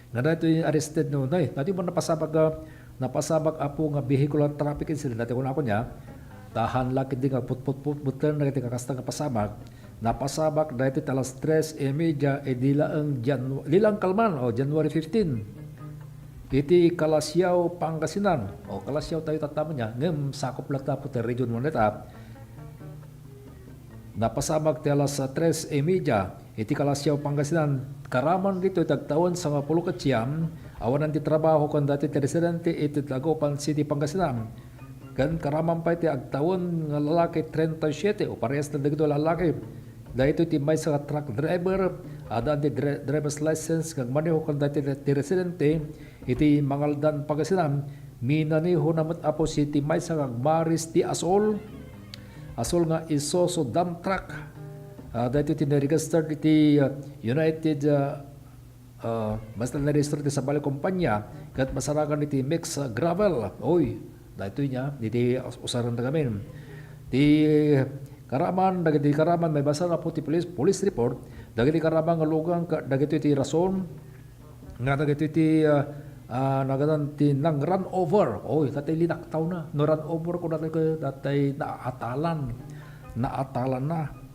nga daytoy arrested, no, nay, daytoy man napasabak, ah, napasabak, Apo, nga vehicular traffic incident, daytoy kunakon, nia, ta han la ketdi nga putputputputen dagiti kakasta nga pasabak, napasabak daytoy ti alas tres y media idi laeng Janu-, idi laeng kalman, o, January fifteen. Iti Calasiao, Pangasinan. O, Calasiao tayo tattaman, nia, ngem sakup latta, Apo, ti region one dayta. Napasabak ti alas tres y media iti Calasiao, Pangasinan. Karaman ditoy ti agtawen sangapulo ket siam, awanan ti trabaho ken daytoy ti residente iti Dagupan City, Pangasinan. Ken karaman pay ti agtawen nga lalaki, treinta y siete, o parehas na dagitoy lalaki. Daytoy ti maysa nga truck driver, addaan ti dri-, driver's license nga agmaneho ken daytoy ti residente iti Mangaldan, Pangasinan. Minanehona met, Apo, iti maysa nga agmaris ti asol. Asol nga Isuzu dump truck. Ah, daytoy ti naregister iti, ah, United, ah, ah, basta naregister ti sabali kompanya, ket masarakan iti mix, ah, gravel. Oy, daytoy nia, iti us-, usarenda ngamin. Ti karaman, dagiti karaman, maibasa, Apo, ti police, police report, Dagiti karama nga lugan, ka-, dagitoy ti rason nga dagitoy ti, ah, ah, nagadan ti nang-run over. Oy, datay linaktawna. No run over, kuna ti, datay naatalan. Naatalanna.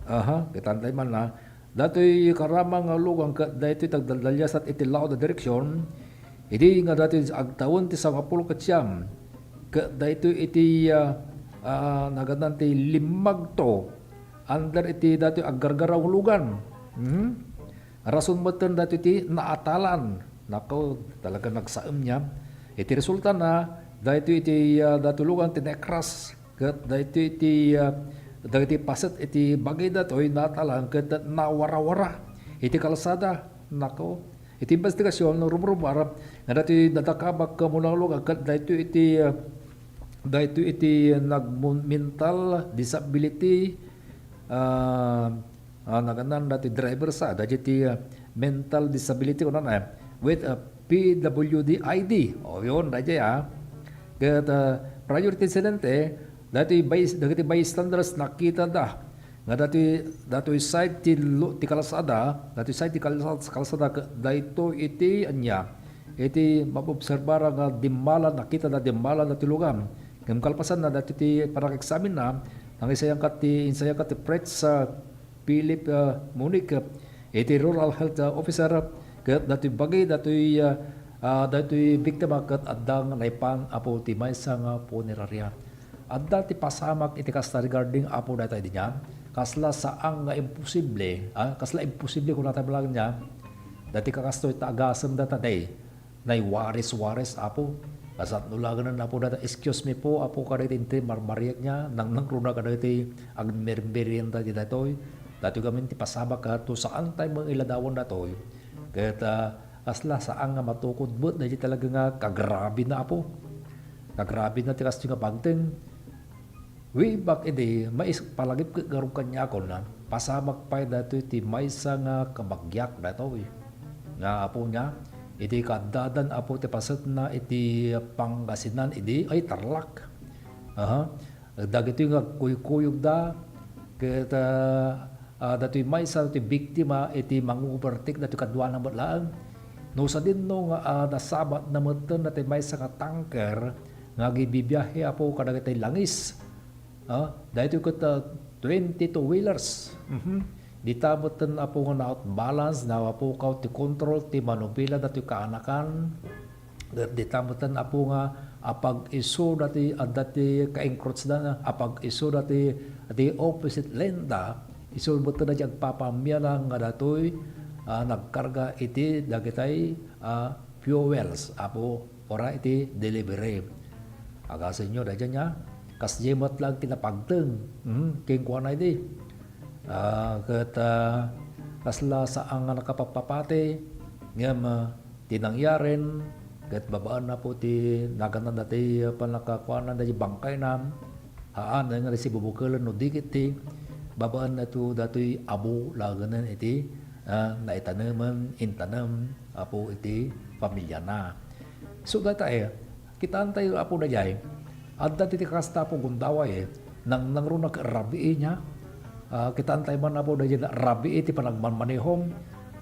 Aha, kitantay man, ha. Datoy karama nga lugan ket daytoy ti agdaldaliasat iti laud a direksion, idi nga datoy agtawen ti sangapulo ket siam, ket daytoy iti, ah, ah, nagadan ti limmagto under iti datoy aggargaraw nga lugan. Mhm. Rason metten datoy ti naatalan. Nako, talaga nagsaem niya. Iti resultana, daytoy iti, ah, datoy lugan ti naikras. Ket daytoy iti, ah, dagiti paset iti bagi datoy naatalan ket nawarawara iti kalsada. Nako, iti investigasyon, rumrumar nga datoy nadakabak muna nga lugan ket daytoy iti, ah, daytoy iti nagmun-, mental disability, ah, ah, naganan datoy driver sa, daytoy iti, ah, mental disability, kunana, eh, with a P W D I D. O, yun, daytoy, ah. Ket, ah, prior ti insidente, daytoy by-, dagiti bystanders nakitada nga datoy, datoy side ti lu-, ti kalsada, datoy side ti kalsa-, kalsada, ket daytoy iti ania, iti mapobserbara nga dimmala, nakitada dimmala datoy lugan. Ngem kalpasanna, daytoy ti panageksaminna, nangisayangkat ti, insayangkat ti Fritz, ah, Philip, ah, Monique, iti Rural Health, ah, Officer, ket datoy bagi, datoy, ah, ah, datoy biktima ket adda nga naipan, Apo, ti maysa nga punerarya. Adda ti pasamak iti kasta regarding, Apo, dayta idi niya. Kasla saan nga imposible, ah, kasla imposible kunata balang niya. Dati kakastoy ta agasem data day. Naiwaris-waris, Apo. Kasano laengen, Apo, data, "Excuse me po, Apo," kadagiti inti marmariak niya, nangnangruna kadagiti agmermerienda ti datoy. Datoy gamin ti pasamak, ah, to saan tayo mangiladawan datoy. Ket, ah, kasla saan nga matukod met daydi talaga nga kagrabina, Apo. Kagrabina ti kastoy nga pagteng. Way back idi, mais-, palagip ket garud kaniakon, ah, pasamak pay datoy ti maysa nga kabagiak datoy. Nga apo niya, idi kaaddadan, Apo, ti pasetna iti Pangasinan idi, ay, Tarlac. Aha. Dagitoy nga kuykuyogda, ket, ah, ah, datoy maysa ti biktima iti mang-overtake datoy kaduana met laeng. No sadino nga, ah, nasabatna metten datoy maysa nga tanker nga agibibiahe, Apo, kadagiti langis. Ah, daytoy ket, ah, twenty-two wheelers. Mhm. Dita metten, Apo, nga na-out balance, napukaw ti control ti manubela datoy kaanakan. Dita metten, Apo, nga apag-isu dati, adda ti ka-encroach da, apag-isu dati, ti opposite lane da, isu metten dati agpapamiana nga datoy, ah, nagkarga iti dagitay, ah, fuels, Apo, ora iti delivery. Agasenyo daydiay nia, kasdiay met laeng ti napagteng, mm, kenkuana idi. Ah, ket, ah, kasla saan nga nakapapapati, ngem, ah, ti nangyaren, ket babaen, Apo, ti naganan dati pannakakuanan dati bangkayna, haan nga sibubukelen no di ket ti babaen daytoy abo laengenen iti, ah, naitanemen, intanem, Apo, iti pamiliana. So, dayta, eh, kitaentayo, Apo, daydiay. Adda ti kasta, Apo, gundaway, eh. Nang, nangruna ket rabii nia. Ah, kitaentayo man, Apo, daydiay rabii ti panagmanmanehom.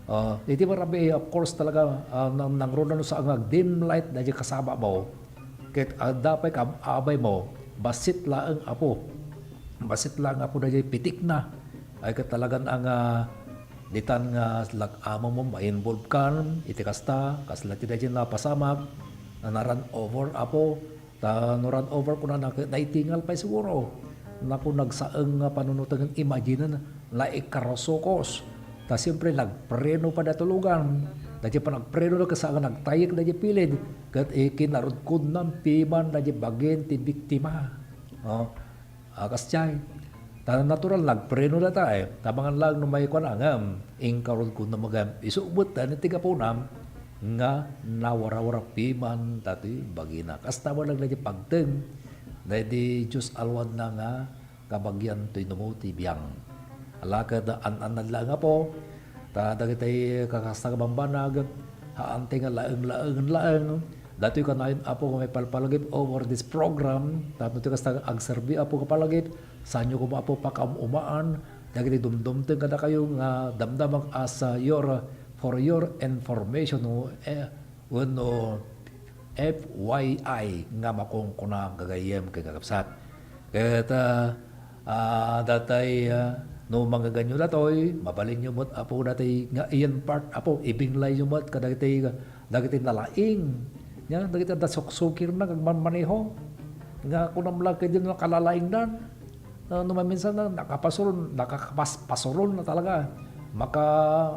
Ah, iti rabii, of course, talaga, ah, nang, nangruna no saan nga dim light daydiay kasabamo. Ket adda pay kaab-abaymo, bassit laeng, Apo. Bassit laeng, Apo, daydiay pitikna. Ay ket talagan a nga ditan nga lag-ammo ma-involve kan iti kasta, kasla ti daydiay napasamak, na na-run over, Apo. Ta no run over, kunana ket naitingal pay siguro. Naku, nagsaeng nga panunoten, imagine, naikarusukos. Ta siempre, nagpreno pay daytoy lugan. Daydiay panagpreno na ket saan nga nagtayek daydiay pilid. Ket ikinarudkodnan piman daydiay bagin ti biktima. Oh. Ah, kasdiay. Ta natural, nagpreno data, eh. Tabangan lang no may kuan, ngem inkarudkodna met gayam. Isu met, ta ti gapuna nga nawarawara piman datoy bagina. Kasta met lang daydiay pagteng daydi Dios a luadna nga kabagian toy numo ti biang. Ala ket an-annad laeng, Apo, ta dagiti kakasta nga bambanag, haantay nga laeng-laengen laeng. Datoy kanayon, Apo, nga maipalpalagip over this program, tapno ti kasta nga agserbi, Apo, nga palagip, saanyo koma, Apo, pakaum-umaan, Dagiti dumdumteng kadakayo nga damdamag as, ah, your, for your information, no, eh, wenno F Y I nga makungkuna gagayyem ken kakabsat. Ket, ah, ah, datay, ah, no manggaganyo datoy, mabalinyo met, Apo, datay nga iyan part, Apo, ibinglayyo met kadagiti, dagiti nalaing, nya, dagiti adda suksukirna nga agmanmaneho, nga kunam la ketdi no nakalalaingdan. Ah, no maminsan na, nakapasurun, nakakapas-, pasurun na talaga. Maka,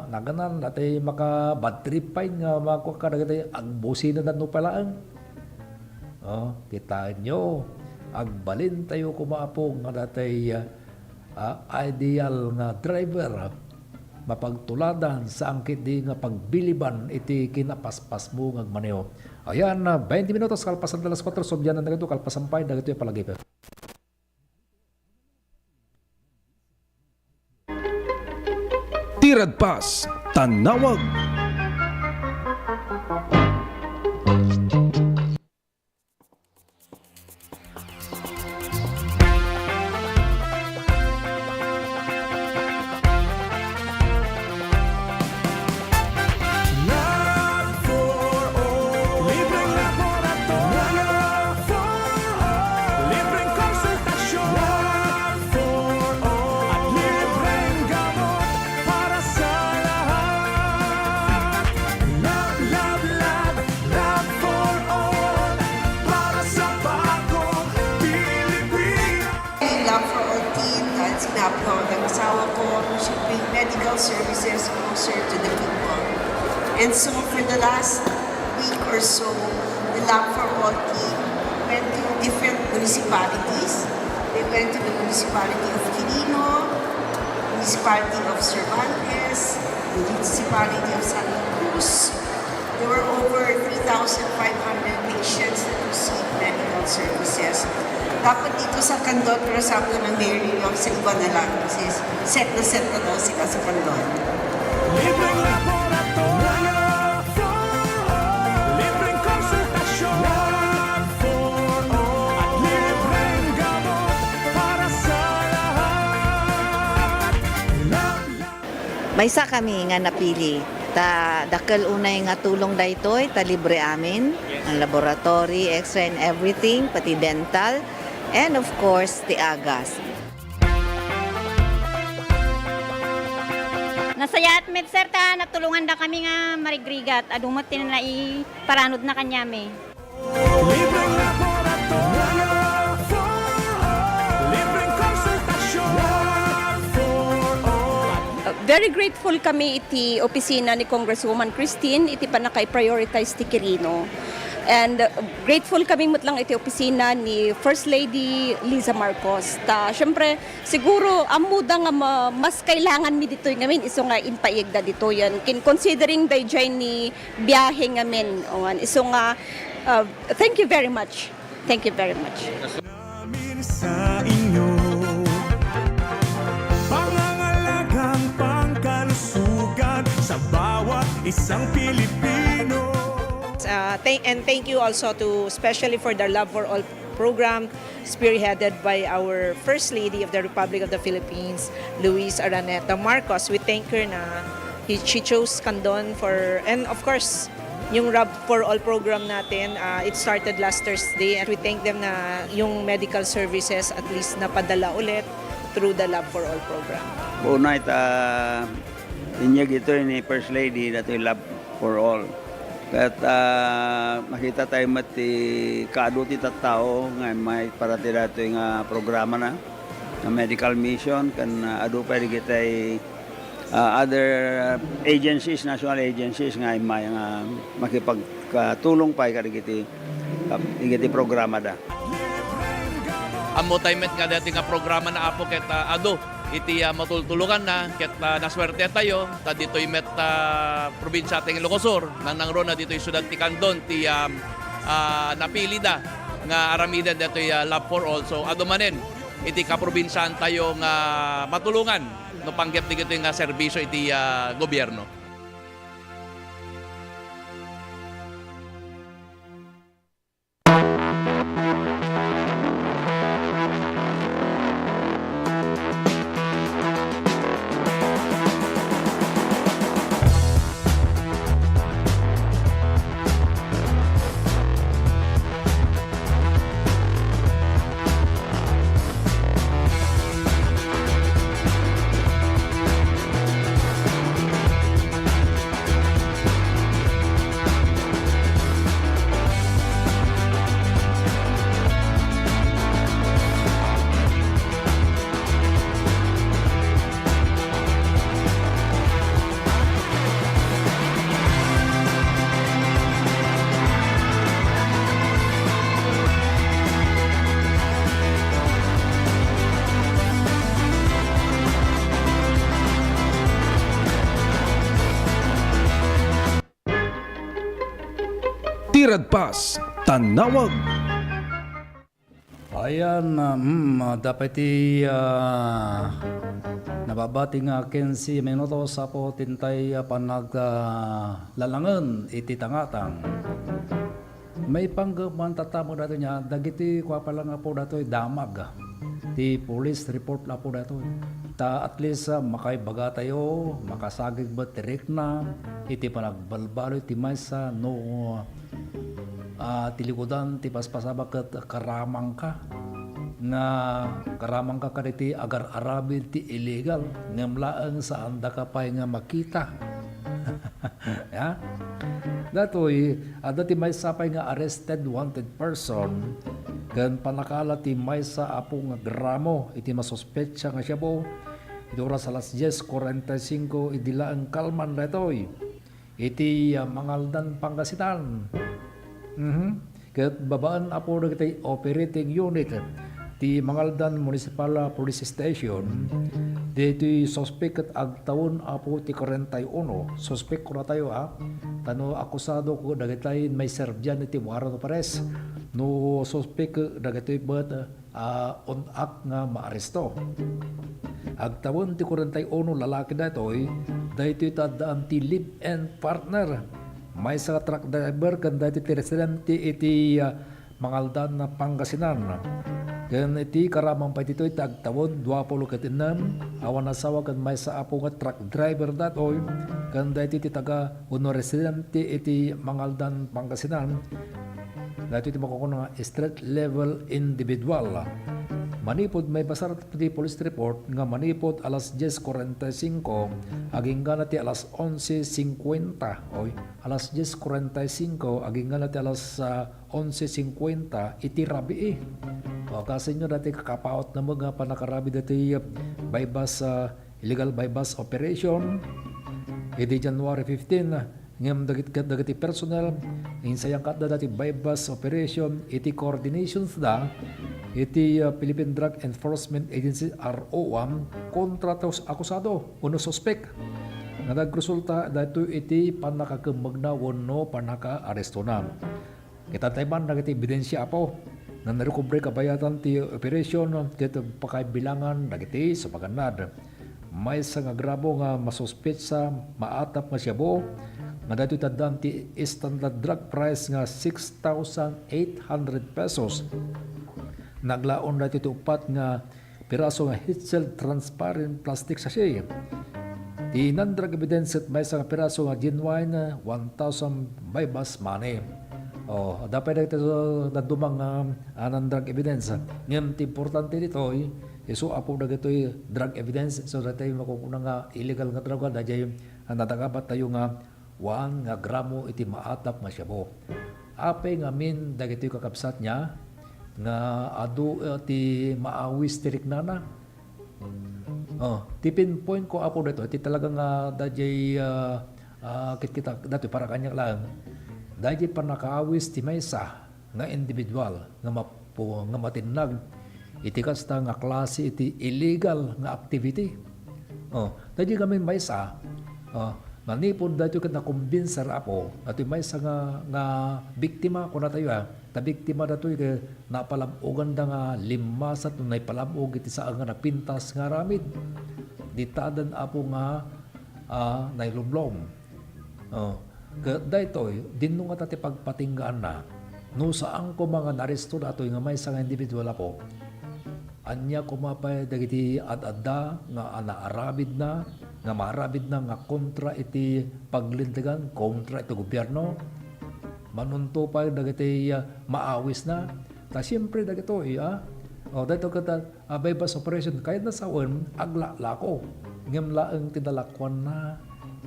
naganan, dati maka bad trip pay nga makua kadagiti agbusina da no palaeng. Oh, kitaenyo, agbalintayo koma, Apo, nga dati, ah, ideal nga driver, ah, mapagtuladan, saan ketdi nga pagbiliban iti kinapaspasmo nga agmaneho. Ayan, ah, twenty minutos kalpasan da alas kuatro, sublianan dagito, kalpasan pay dagito a palagip. Ti radpas, tannawag. Libreng laboratorio. Libreng konsultasyon. At libreng gamot para sa lahat. Love, love, love, love for all. Para sa bagong Pilipinas. Love for all team, dahil sinabi ho ng asawa ko, we should bring medical services closer to the people. And so for the last week or so, the Love for All team went to different municipalities. They went to the municipality of Quirino, municipality of Cervantes, municipality of Santa Cruz. There were over three thousand five hundred patients that received medical services. Dapat dito sa Candon, pero sabi ko ng mayor ninyo, sa iba na lang. Kasi set na set na daw sila sa Candon. Libreng laboratorio. Libreng konsultasyon. At libreng gamot para sa lahat. Maysa kami nga napili. Ta dakkel unay nga tulong daytoy, ta libre amin. Ang laboratory, X-ray and everything, pati dental. And of course, ti agas. Nasayaat met, sir, ta natulungan da kami nga marigrigat. Adu met ti naiparanod na kaniami. Libreng laboratorio. Libreng konsultasyon. Uh, very grateful kami iti opisina ni Congresswoman Christine iti pannakaiprioritize ti Quirino. And, uh, grateful kami met lang iti opisina ni First Lady Liza Marcos. Ta, syempre, siguro, ammoda nga ma-, mas kailangan mi ditoy ngamin, isu nga impaigda ditoyen. Kin-, considering dayjay ni biyahe ngamin, awan, isu nga, uh, thank you very much. Thank you very much. Namin sa inyo. Pangangalagang pangkalusugan sa bawat isang Pilipino. Uh, thank, and thank you also to, especially for the Love for All program, spearheaded by our First Lady of the Republic of the Philippines, Luis Araneta Marcos. We thank her na he, she chose Candon for, and of course, yung Love for All program natin, uh, it started last Thursday, and we thank them na yung medical services at least napadala ulit through the Love for All program. Unay ta, inyag ito ni First Lady, datoy Love for All. Ket, ah, makita tayo met ti kaadu ti tattao nga immay para ti datoy nga programana, nga medical mission, ken, ah, adu pay dagiti, ah, other agencies, national agencies nga immay nga makipagkatulong pay kadagiti, ah, dagiti programada. Ammo tayo met nga dati nga programana, Apo, ket, ah, adu iti, ah, matultuluganna, ket, ah, nasuerte tayo, ta ditoy met, ah, probinsia ti Ilocos Sur, nangnangruna ditoy siudad ti Candon, ti, ah, ah, napilida nga aramiden ditoy, ah, Love for All. So, adu manen iti kaprobinsiaan tayo nga matulongan no panggep dagitoy nga serbisio iti, ah, gobierno. Radpas, Tanawag. Ayan, ah, mm, ah, dapat ti, ah, nababati nga quince minutos, apo, tintay, ah, panag-, ah, lalangen iti tangatang. Maipanggep man tatta met datoy nga, dagiti kua pay lang, apo, datoy damag. Ti police report, apo, datoy. Ta at least, ah, makaibagatayo, makasagid met ti rikna, iti panagbalbaliw ti maysa no, ah, tilikudan ti paspasaba ket karamangka, nga karamangka kadagiti agar-aramid ti illegal, ngem laeng saandaka pay nga makita. Ya? Datoy, adda ti maysa pay nga arrested wanted person ken pannakaala ti maysa apo nga gramo iti masuspetsa nga shabu iti oras alas diez cuarenta y cinco idi laeng kalman daytoy iti, ah, Mangaldan, Pangasinan. Mhm. Ket babaen, apo, dagiti operating unit ti Mangaldan Municipal, ah, Police Station, daytoy suspek ket agtawen, apo, ti kuarenta y uno. Suspek kunatayo, ha? Ta no akusado ket dagitay maiserbian iti warrant of arrest. No suspek ket dagitoy met, ah, un-ak nga maaresto. Agtawen ti kuarenta y uno lalaki daytoy, daytoy ti addaan ti live-in partner. Maysa nga truck driver ken daytoy ti residente iti, ah, Mangaldan, Pangasinan. Ken iti karamang pay ditoy ti agtawen, dua pulo ket ennem, awan asawa ken maysa apo nga truck driver daytoy, ken daytoy ti taga wenno residente iti Mangaldan, Pangasinan. Daytoy ti makukuno nga street level individual. Manipud maibasar ti police report nga manipud alas diez cuarenta y cinco, aginggana ti alas onse cincuenta. Oy, alas diez cuarenta y cinco, aginggana ti alas, ah, onse cincuenta iti rabii. O, kasinyo dati kakapaot na nga pannakarabi dati, ah, buy-bust, ah, illegal buy-bust operation iti January fifteen. Ngem dagit-, ket dagiti personnel, insayangkatda dati buy-bust operation iti coordinations da iti, ah, Philippine Drug Enforcement Agency, R O one, kontra ti akusado wenno suspek nga nagresulta daytoy iti pannakakemmegna wenno pannakaarestona. Kitantay man dagiti ebidensia, apo, nga narekobre kabayatan ti operasyon ket pakaibilangan dagiti sumagannad. Maysa nga gramo nga masuspetsa, maatap nga shabu, nga daytoy ti addaan ti standard drug price nga six thousand eight hundred pesos. Naglaon daytoy ti uppat nga piraso nga heat-sealed transparent plastic sachet. Ti non-drug evidence ket maysa nga piraso nga genuine one thousand buy-bust money. O, adda pay dagiti dadduma nga, ah, non-drug evidence. Ngem ti importante ditoy, isu, apo, dagitoy drug evidence, so daytoy makukuna nga illegal nga droga, daydiay, ah, nadakabattayo nga one nga gramo iti maatap nga shabu. Apay ngamin dagitoy kakabsat nga adu, eh, ti maawis ti riknana? Oh, ti pinpoint ko, apo, daytoy, ti talaga nga daydiay, ah, ah, kitkita, daytoy para kaniak laeng. Daydiay pannakaawis ti maysa nga individual nga mapu-, nga matinnag iti kasta nga klase iti illegal nga activity. Oh, daydiay ngamin maysa, oh, manipud daytoy ket nakumbinser, apo, daytoy maysa nga, nga biktima, kunatayo, ah, ta biktima daytoy ket napalab-oganda nga limmasat no naipalab-og iti saan nga napintas nga aramid. Ditaden, apo, nga, ah, nailumlom. Oh, ket daytoy, dinno ngata ti pagpatinggaanna. No saan koma nga naaresto datoy nga maysa nga individual, apo, ania koma pay dagiti ad-adda nga naaramidna, nga maaramidna nga kontra iti paglintegan, kontra iti gobierno? Manunto pay dagiti, ah, maawisna? Ta siempre dagitoy, ah, o, daytoy ket, ah, buy-bust operation, kayatna sawen, aglaklako. Ngem laeng ti nalakuanna,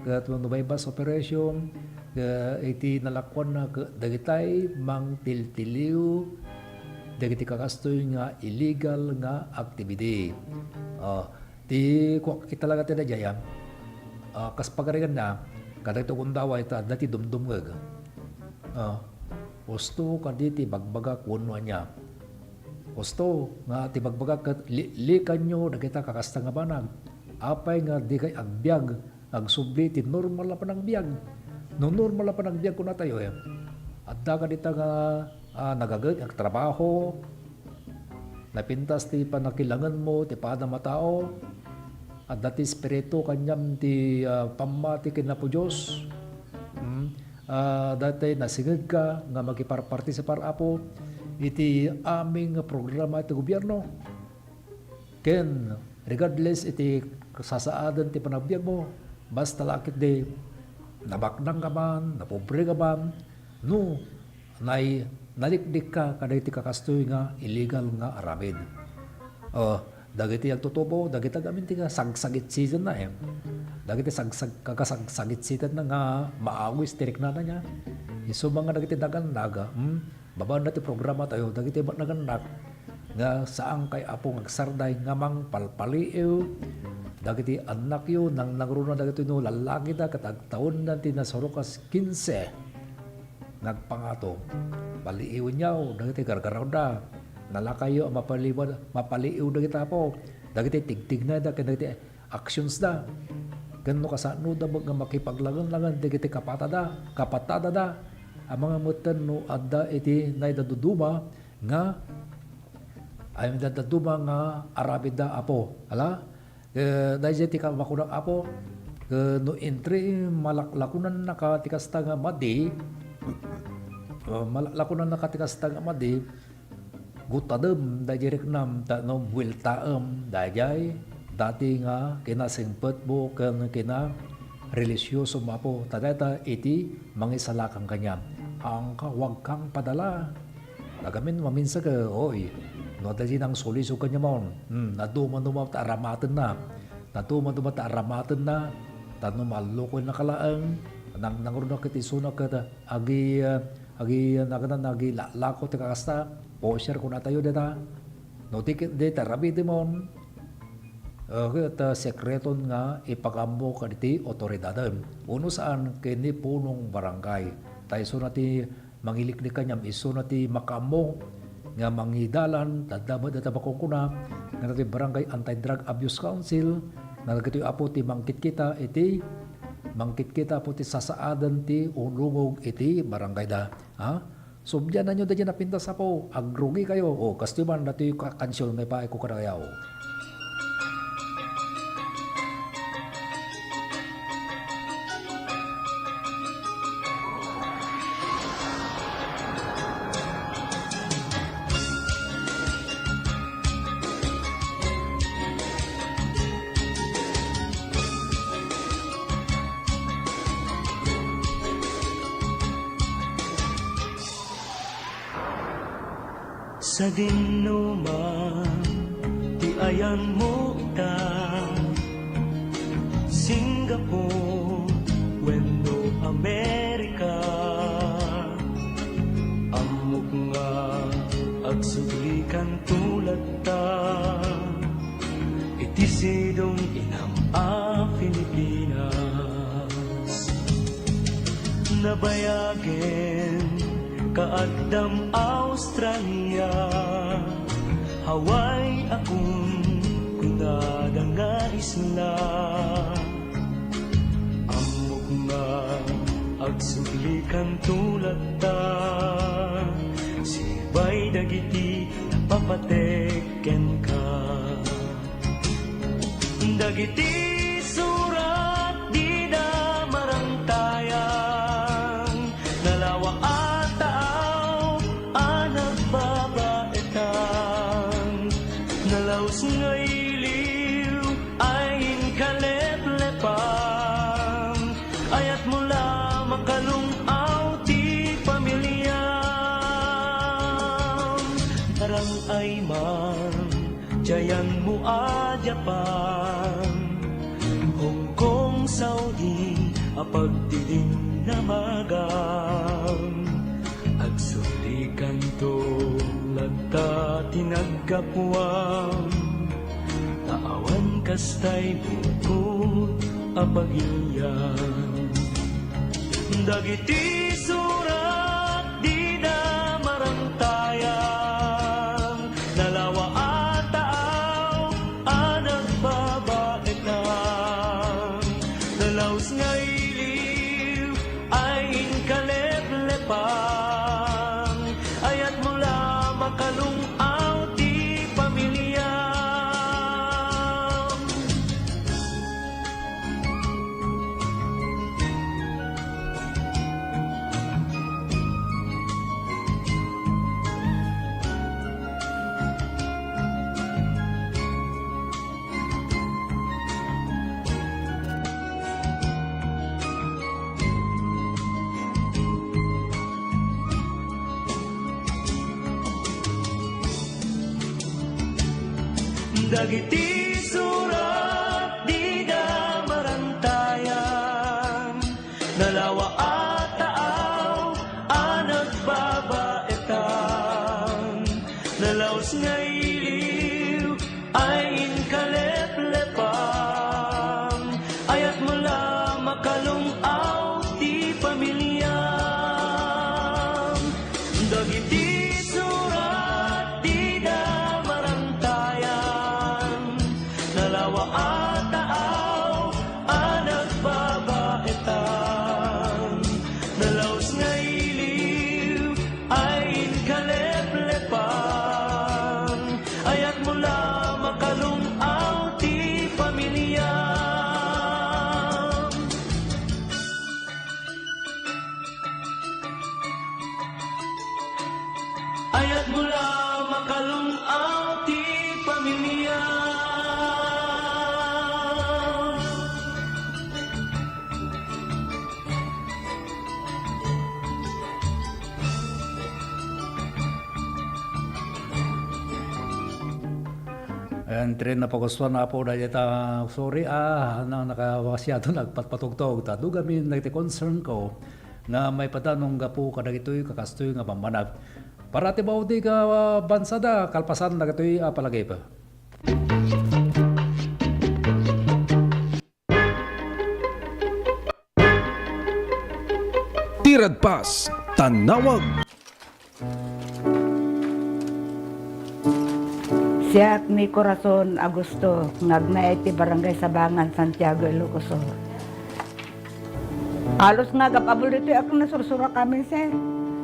ket wenno buy-bust operation, ket iti nalakuanna ket dagitay mangtiltiliw dagiti kakastoy nga illegal nga activity. Ah, ti kuak ket talaga ti daydiay, ah, kas pagariganna, kadagiti gundaway ta adda ti dumdumngeg. Ah, husto kadi ti bagbagak wenno ania? Husto nga ti bagbagak ket li-, likanyo dagita kakasta nga banag. Apay nga dikay agbiag, agsubli ti normal a panagbiag? No normal a panagbiag kunatayo, eh, Adda kadita nga, ah, nagaget nga agtrabaho, napintas ti pannakilangenmo ti padam a tao, adda ti espiritu kaniam ti, ah, pammati ken Apo Dios. Hmm. Ah, daytoy nasingegka nga makiparpartisipar, Apo, iti amin nga programa ti gobierno. Ken regardless iti kasasaaden ti panagbiagmo, basta la ketdi nabaknang ka man, napobre ka man, no nay-, naliklik ka kadagiti kakastoy nga illegal nga aramid. Oh, dagiti agtutubo, dagiti agamin ti sagsagitsetenna, eh. Dagiti sagsag-, kakasagsagitsetenna nga maawis ti riknana niya. Isu man nga dagiti nagannaga, hmm? Babaen na ti programa tayo, dagiti met nagannak nga saan kay Apo nga agsarday nga mangpalpaliiw dagiti annakyo, nangnangruna dagiti no lallakida ket agtawendan ti nasurok a kinse nga agpangato. Paliiwenyo dagiti gargarawda. Nalakayo a mapaliwan-, mapaliiw dagiti Apo, dagiti tigtignayda ken dagiti actions da. Ken no kasano da met nga makipaglangen-langen dagiti kapatada, kapatadada, a mangametten no adda iti naidaduduma nga, ay, naidaduduma nga aramidda, Apo. Ala? Eh, daydiay ti ka-, makunak, Apo, eh, no entri, malaklakonannaka ti kasta nga madi, eh, malaklakonannaka ti kasta nga madi, gutadem daydiay riknam, ta no bueltaem daydiay dati nga kinasingpetmo ken kina-religiosom, Apo, ta dayta iti mangisalakan kaniam. Angka, wagkang padala. Nagamin, maminsan ka, oy, no adda di nang sulisog kaniamon, hmm, nadumaduma ta aramatenna. Nadumaduma ta aramatenna. Ta no mallukonnaka laeng, nangnangruna ket isuna ket agi-, ah, agi-, naganan, agilako ti kakasta, pusher kunatayo dita. No di ket, di ta aramidemon, ah, ket, ah, sekreton nga ipakaammo kaditi otoridadem. Uno saan ken ni punong barangay. Ta isuna ti mangiliklik kaniam, isuna ti makaammo nga mangidalan, ta adda met dayta makunkuna nga daytoy Barangay Anti-Drug Abuse Council, nga dagitoy, Apo, ti mangkitkita iti, mangkitkita, Apo, ti sasaaden ti ulongog iti barangayda. Ha? Subliananyo daydiay napintas, Apo, agrugi kayo. O, kastoy man, daytoy ka-, kansion nga ipaay ko kadakayo. Sadinoman ti ayanmo ita, Singapore wenno Amerika, ammok nga agsubli kanto latta iti sidong inam a Pilipinas. Nabayagen kaaddam Australia, Hawaii a kunkunada nga isla. Ammok nga agsubli kanto latta, sibay dagiti napapatek kenka. Dagiti surat dida marantayang, nalawa a taaw a nagbabaetan, nalaus nga iliw ay inkaleplepan, ayatmo la makalung-aw ti pamiliam. Arang ay man Jayanmo a Japan, Hong Kong, Saudi a pagdidinamagam. Agsulikanto latta ti naggapuam, ta awan kastay bukod a pagilian. Dagiti surat dida marantayang, nalawa a taaw a nagbabaetan, nalaus nga iliw ay inkaleplepan. Dagiti surat dida marantayan, nalawa a taaw a nagbabaetan, nalaus nga iliw ay inkaleplepan, ayat mo la makalung-aw ti pamiliam. Dagiti surat dida marantayan, nalawa a taaw a nagbabaetan, nalaus nga iliw ay inkaleplepan, ayat mo la makalung-aw ti pamiliam. Ayat mo la makalung-aw ti pamiliam. Ayan, tren na pagustuhan, Apo, dayta, sorry, ah, na nakawasiato nagpatpatugtog. Ta dugamin dagiti concern ko nga maipadanong gapu kadagitoy kakastoy nga bambanag. Para ti bawdi nga bansada, kalpasan dagitoy a palagip. Ti radpas, tannawag. Siak ni Corazon Augusto, nga agnaed ti Barangay Sabangan, Santiago, Ilocos Sur. Halos nga agab-abul ditoy a nasursurak amin, sir.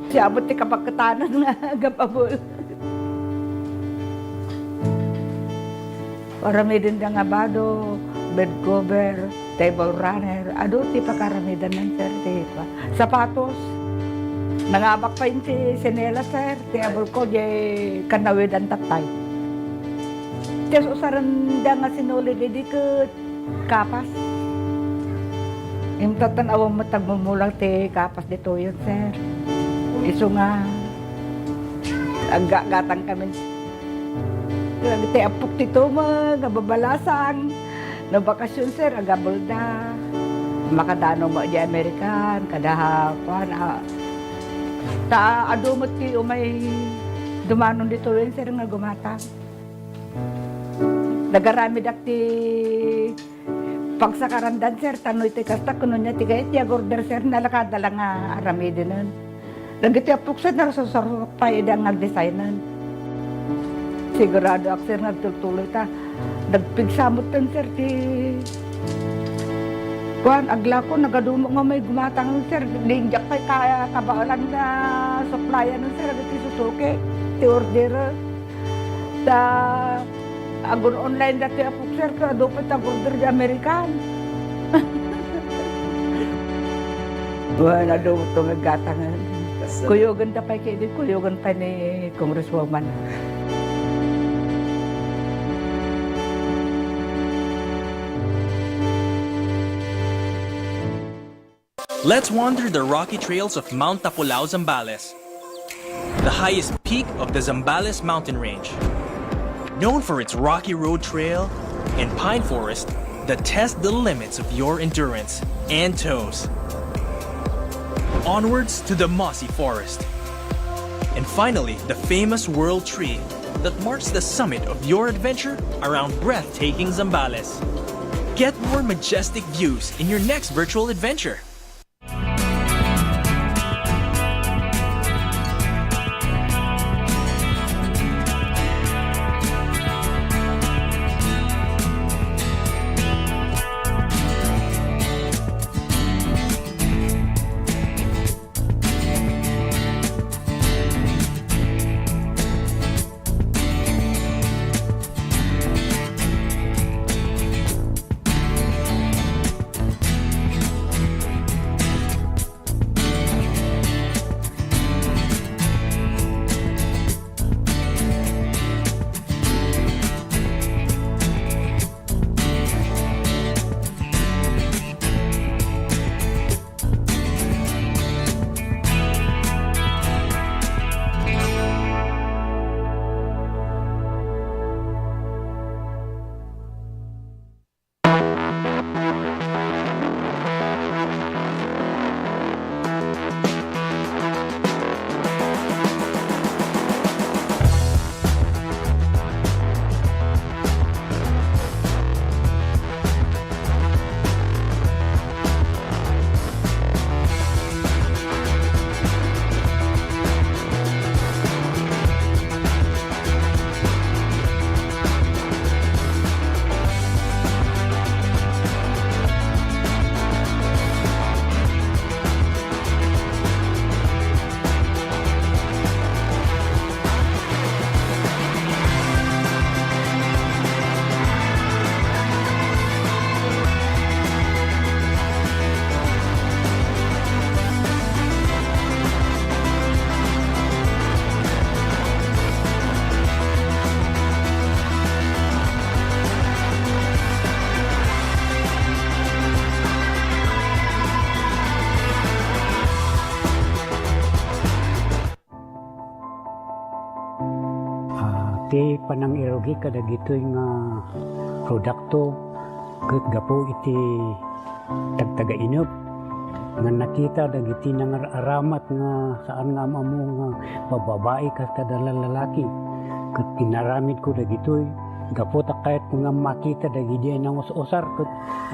Siabot ti kapaketanan nga agab-abul. Aramidenda nga bado, bed cover, table runner, adu ti pakaramidanna, sir, ti kua-, sapatos. Nangabak pay ti sinelas, sir, ti abulko, diay kanawidan tattay. Ti usarenda nga sinulid idi ket kapas. Imtatan awan met agmumulang ti kapas ditoyen, sir. Isu nga aggatang kami. Ti appok ti tumeng, nga babalasang. No bakasion, sir, agabelda. Makadano met di American, kada, kuan, a, ta adu met ti umay dumanon ditoyen, sir, nga gumatang. Nagaramidak ti pagsakarandan, sir, tano iti kasta, kuno niya ti kayat ti agorder, sir, nalakada la nga aramidenen. Dagiti appok, sir, narsarsarok pay idi nga agdesignen. Siguradoak, sir, nga agtultuloy ta nagpigsa metten, sir, ti kuan, aglako, nagadumo nga may gumatang, sir, diak pay kaya kabaelan nga supplyan, sir, dagiti Suzuki, ti order. Ta agun-online datoy a boxer, ket adu pay ti agorder di American. Wen, adu met ti aggatangen. Kuyogenda pay ketdi, kuyogen pay ni Congresswoman. Let's wander the rocky trails of Mount Tapulao, Zambales, the highest peak of the Zambales mountain range. Known for its rocky road trail and pine forest that test the limits of your endurance and toes. Onwards to the mossy forest. And finally, the famous World Tree that marks the summit of your adventure around breathtaking Zambales. Get more majestic views in your next virtual adventure. Ti panangirugi kadagitoy nga produkto ket gapu iti tagtagainep nga nakita dagiti nangar-aramat nga saan nga am-ammo nga babbabai kas kada lalaki. Ket inaramidko dagitoy gapu ta kayatko nga makita dagidi ay nangus-usar ket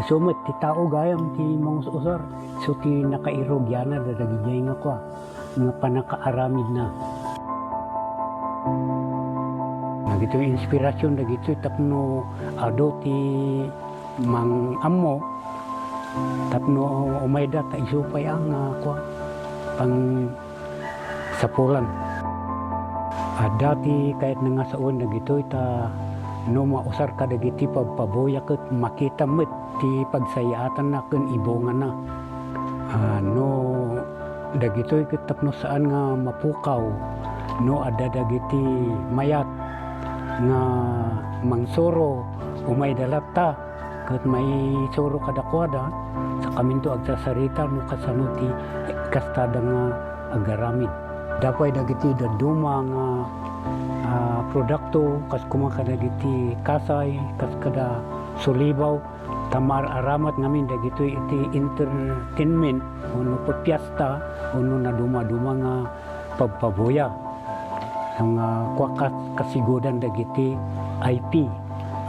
isu met ti tao gayam ti mangus-usar. Isu ti nakairugianna dagidi ay nga kua, nga pannakaaramidna. Dagitoy inspirasyon dagitoy tapno adu ti mang-ammo tapno umayda ta isu pay a nga kua, pangsapulan. Adda ti kayatna nga sawen dagitoy ta no mausar kadagiti pabpabuya ket makita met ti pagsayaatanna ken ibungana. Ah, no dagitoy ket tapno saan nga mapukaw, no adda dagiti mayat nga mangsuro, umayda latta ket maisuro kadakuada, sakaminto agsasarita no kasano ti kastada nga agaramid. Adda pay dagiti dadduma nga, ah, produkto, kas koma kadagiti kasay, kas kada sulibaw, ta maar-aramat ngamin dagitoy iti entertainment, wenno piesta, wenno nadumaduma nga pabpabuya. Nga kua kas-, kasigudan dagiti I P,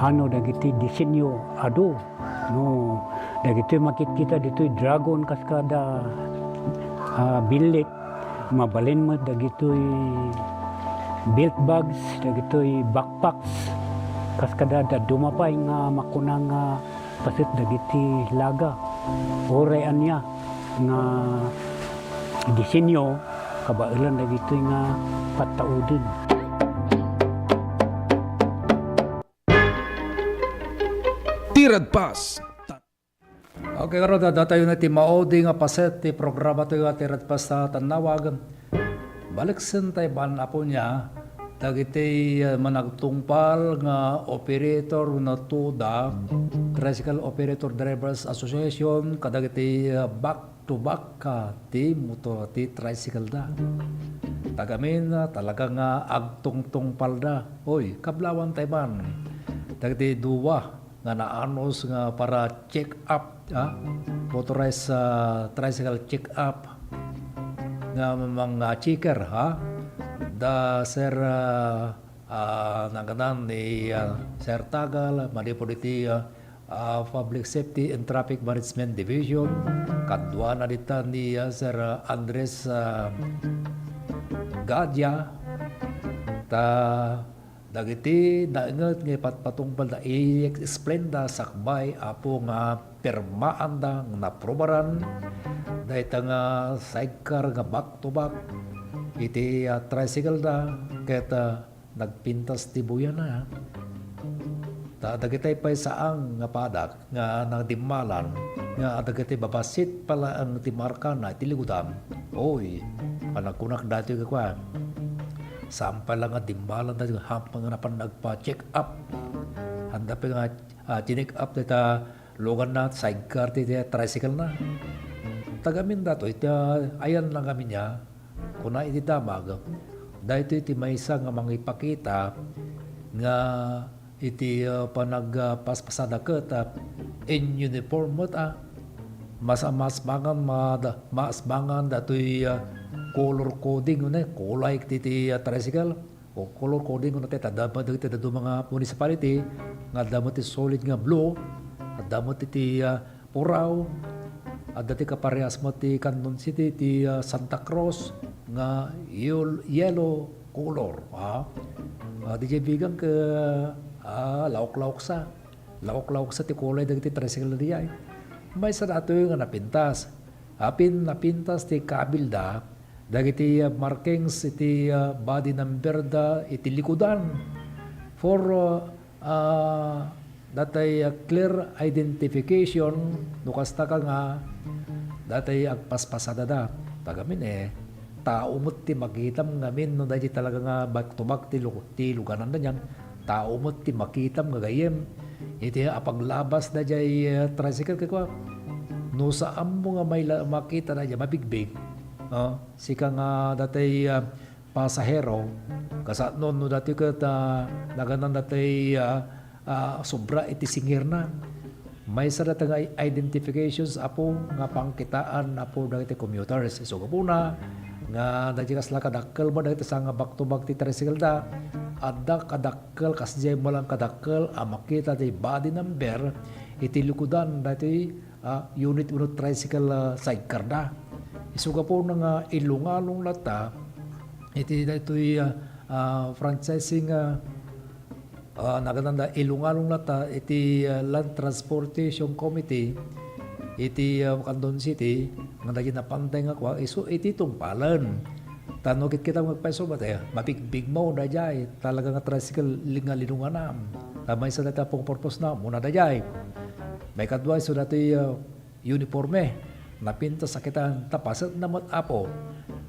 ano dagiti disenyo adu. No, dagitoy makitkita ditoy dragon kas kada, ah, billit, mabalin met dagitoy belt bags, dagitoy backpacks, kas kada dadduma pay nga makuna nga paset dagiti laga. Uray ania nga disenyo, kabaelan dagitoy nga pattauden. Ti Radpas. Okay, ngarud, adda tayo na ti maudi nga paset ti programa tayo a Ti Radpas a Tannawag. Baliksen tayo ban, Apo, nia, dagiti, eh, managtungpal nga operator wenno TODA, Tricycle Operator Drivers Association, kadagiti, eh, back to back, ah, ti motor, ti tricycle da. Tagamin, ah, talaga nga agtungtungpalda. Oy, kablawan tayo man. Dagiti dua nga naanus nga para check up, ah, motorized, ah, tricycle check up nga mga checker, ha? Da Sir, ah, ah, nangganan ni, ah, Sir Tagal, manipud iti, ah, ah, Public Safety and Traffic Management Division, kaduana dita ni, ah, Sir, ah, Andres, ah, Gadia, ta dagiti naenget nga ipatpatungpalda, i-explain da sakbay, Apo, nga pirmaanda nga naprobaran dayta nga sidecar nga back to back iti, ah, tricycle da ket, ah, nagpintas ti buyana. Ta dagitay pay saang nga padak nga nadimmalan nga dagiti babassit pa laeng ti markana iti likudan. Oy, panagkunak daytoy nga kua, saan pay la nga dimmalan daytoy hampang nga napan nagpa-check up. Anda pay nga, ah, chineck up dayta luganna, sidecar ti, ti tricycle na. Tagamin daytoy, ti, ah, ayan lang kami niya, kuna iti damag, daytoy ti maysa nga mangipakita nga iti, ah, panag, ah, paspasada ket, ah, in uniform met, ah. Mas, mas bangan, ma-, da-, mas bangan datoy, ah, color coding, ne, kulay ti, ti, ah, tricycle. O color coding, no, ta adda met dagiti dadduma nga municipality nga adda met ti solid nga blue, adda met ti, ah, puraw, adda ti kaparehas met ti Canton City, ti, ah, Santa Cruz nga yel-, yellow color, ah. Ah, diay bigang ket, ah, laok-laoksa. Laok-laoksa ti kulay dagiti tricycle diay. Maysa datoy nga napintas. Apin napintas ti kabilda dagiti, ah, markings iti, ah, body number da iti likudan. For, ah, ah, datay, ah, clear identification, no kasta ka nga datay agpaspasada da. Tagamin, eh, tao met ti makitam ngamin no daydi talaga nga back to back ti lu-, ti luganan da niyan. Tao met ti makitam nga gayyem iti apaglabas daydiay, eh, tricycle, kua. No saanmo nga maila-, makita daydiay mabigbig, ah, sika nga datay, ah, pasahero, kasano no datoy ket, ah, naganan datoy, ah, ah, sobra iti singirna. Maysa data nga i-, identifications, Apo, nga pangkitaan, Apo, dagiti commuters. Isu gapuna nga dagiti kasla kadakkel met dagiti sanga back to back ti tricycle da, adda kadakkel, kasdiay met lang kadakkel a makita ti body number iti likudan daytoy, ah, unit wenno tricycle, ah, sidecar da. Isu gapuna nga ilungalong latta iti daytoy, ah, ah, franchising, ah, ah, nagananda, ilungalong latta iti, ah, Land Transportation Committee iti, ah, Candon City, nga dagiti napantay nga kua, isu iti tungpalen. Ta no kitkita nga agpayso, bat, eh, mabigbigmo daydiay, talaga nga tricycle li-, nga linunganam. Ta maysa dayta pung purpose na, muna daydiay. Maikadua, isu datoy, ah, uniforme. Napintas a kitaan, ta paset na met, Apo,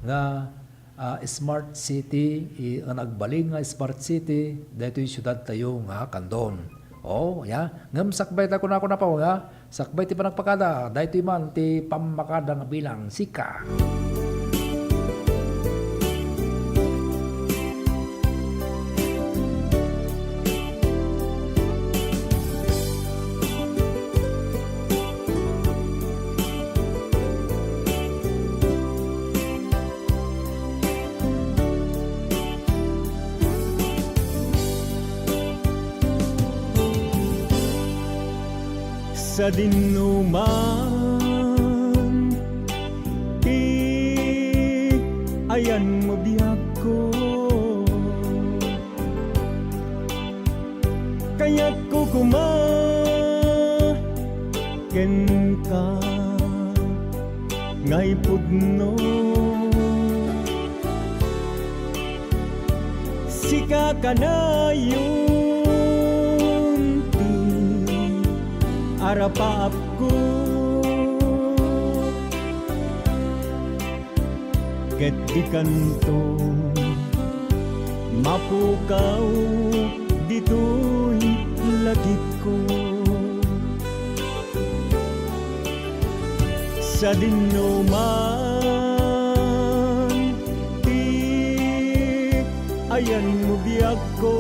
nga, ah, smart city, i-, nga nagbalin nga smart city, daytoy siudad tayo nga Candon. Oh, ya. Ngem sakbay ta kunakuna pa nga, sakbay ti panagpakada, daytoy man ti pammakada nga bilang sika. Sadino man ti ayanmo biagko, kayatko koma kenka nga ipudno. Sika kanayon ti arapaapko, ket dikanto mapukaw ditoy lagipko. Sadino man ti ayanmo biagko,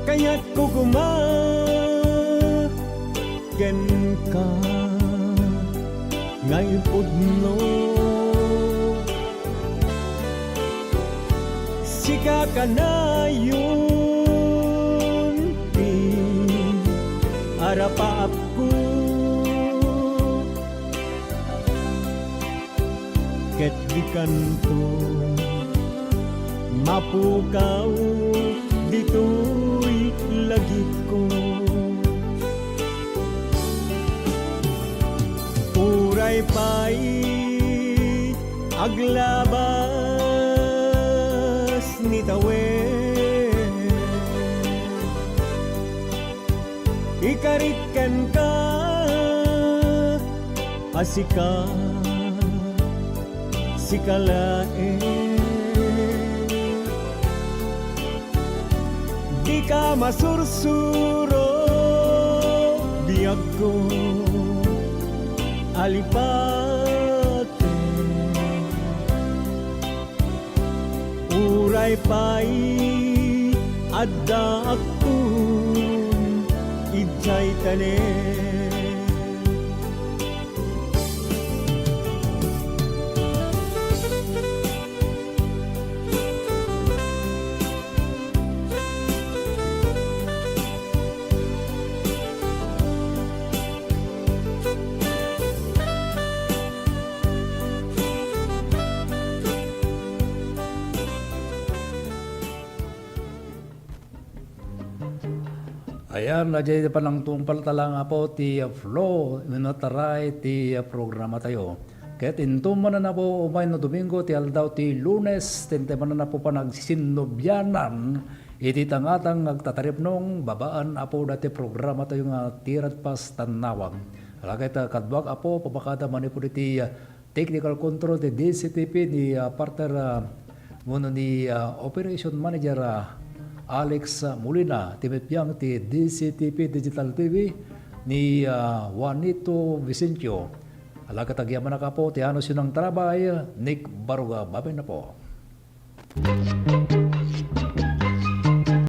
kayatko koma kenka nga ipudno. Sika kanayon ti arapaapko, ket dikanto mapukaw ditoy lagipko. Uray pay aglabas ni tawen, ikarik kenka a sika, sika laeng. Dika masursuro, biagko, alipaten. Uray pay addaakton idiay tanem. Ayan, adiay panangtungpal ta lang, Apo, ti, ah, flow wenno taray ti, ah, programa tayo. Ket inton manen, Apo, umay no Domingo ti aldaw ti Lunes, ti inton manen, Apo, panagsinnubianan iti tangatang nga agtataripnong babaan, Apo, dati programa tayo nga Ti Radpas Tannawag. Alagayta kaduak, Apo, pabakada manipud iti, ah, technical control ti D C T P ni, ah, partner, ah, wenno ni, ah, operation manager, ah, Alex, ah, Molina, ti maibiag ti D C T P Digital T V ni, ah, Juanito Vicencio. Ala ket agyamanak, Apo, ti anus yun ang tarabay, Nick Baruga, babaen na po.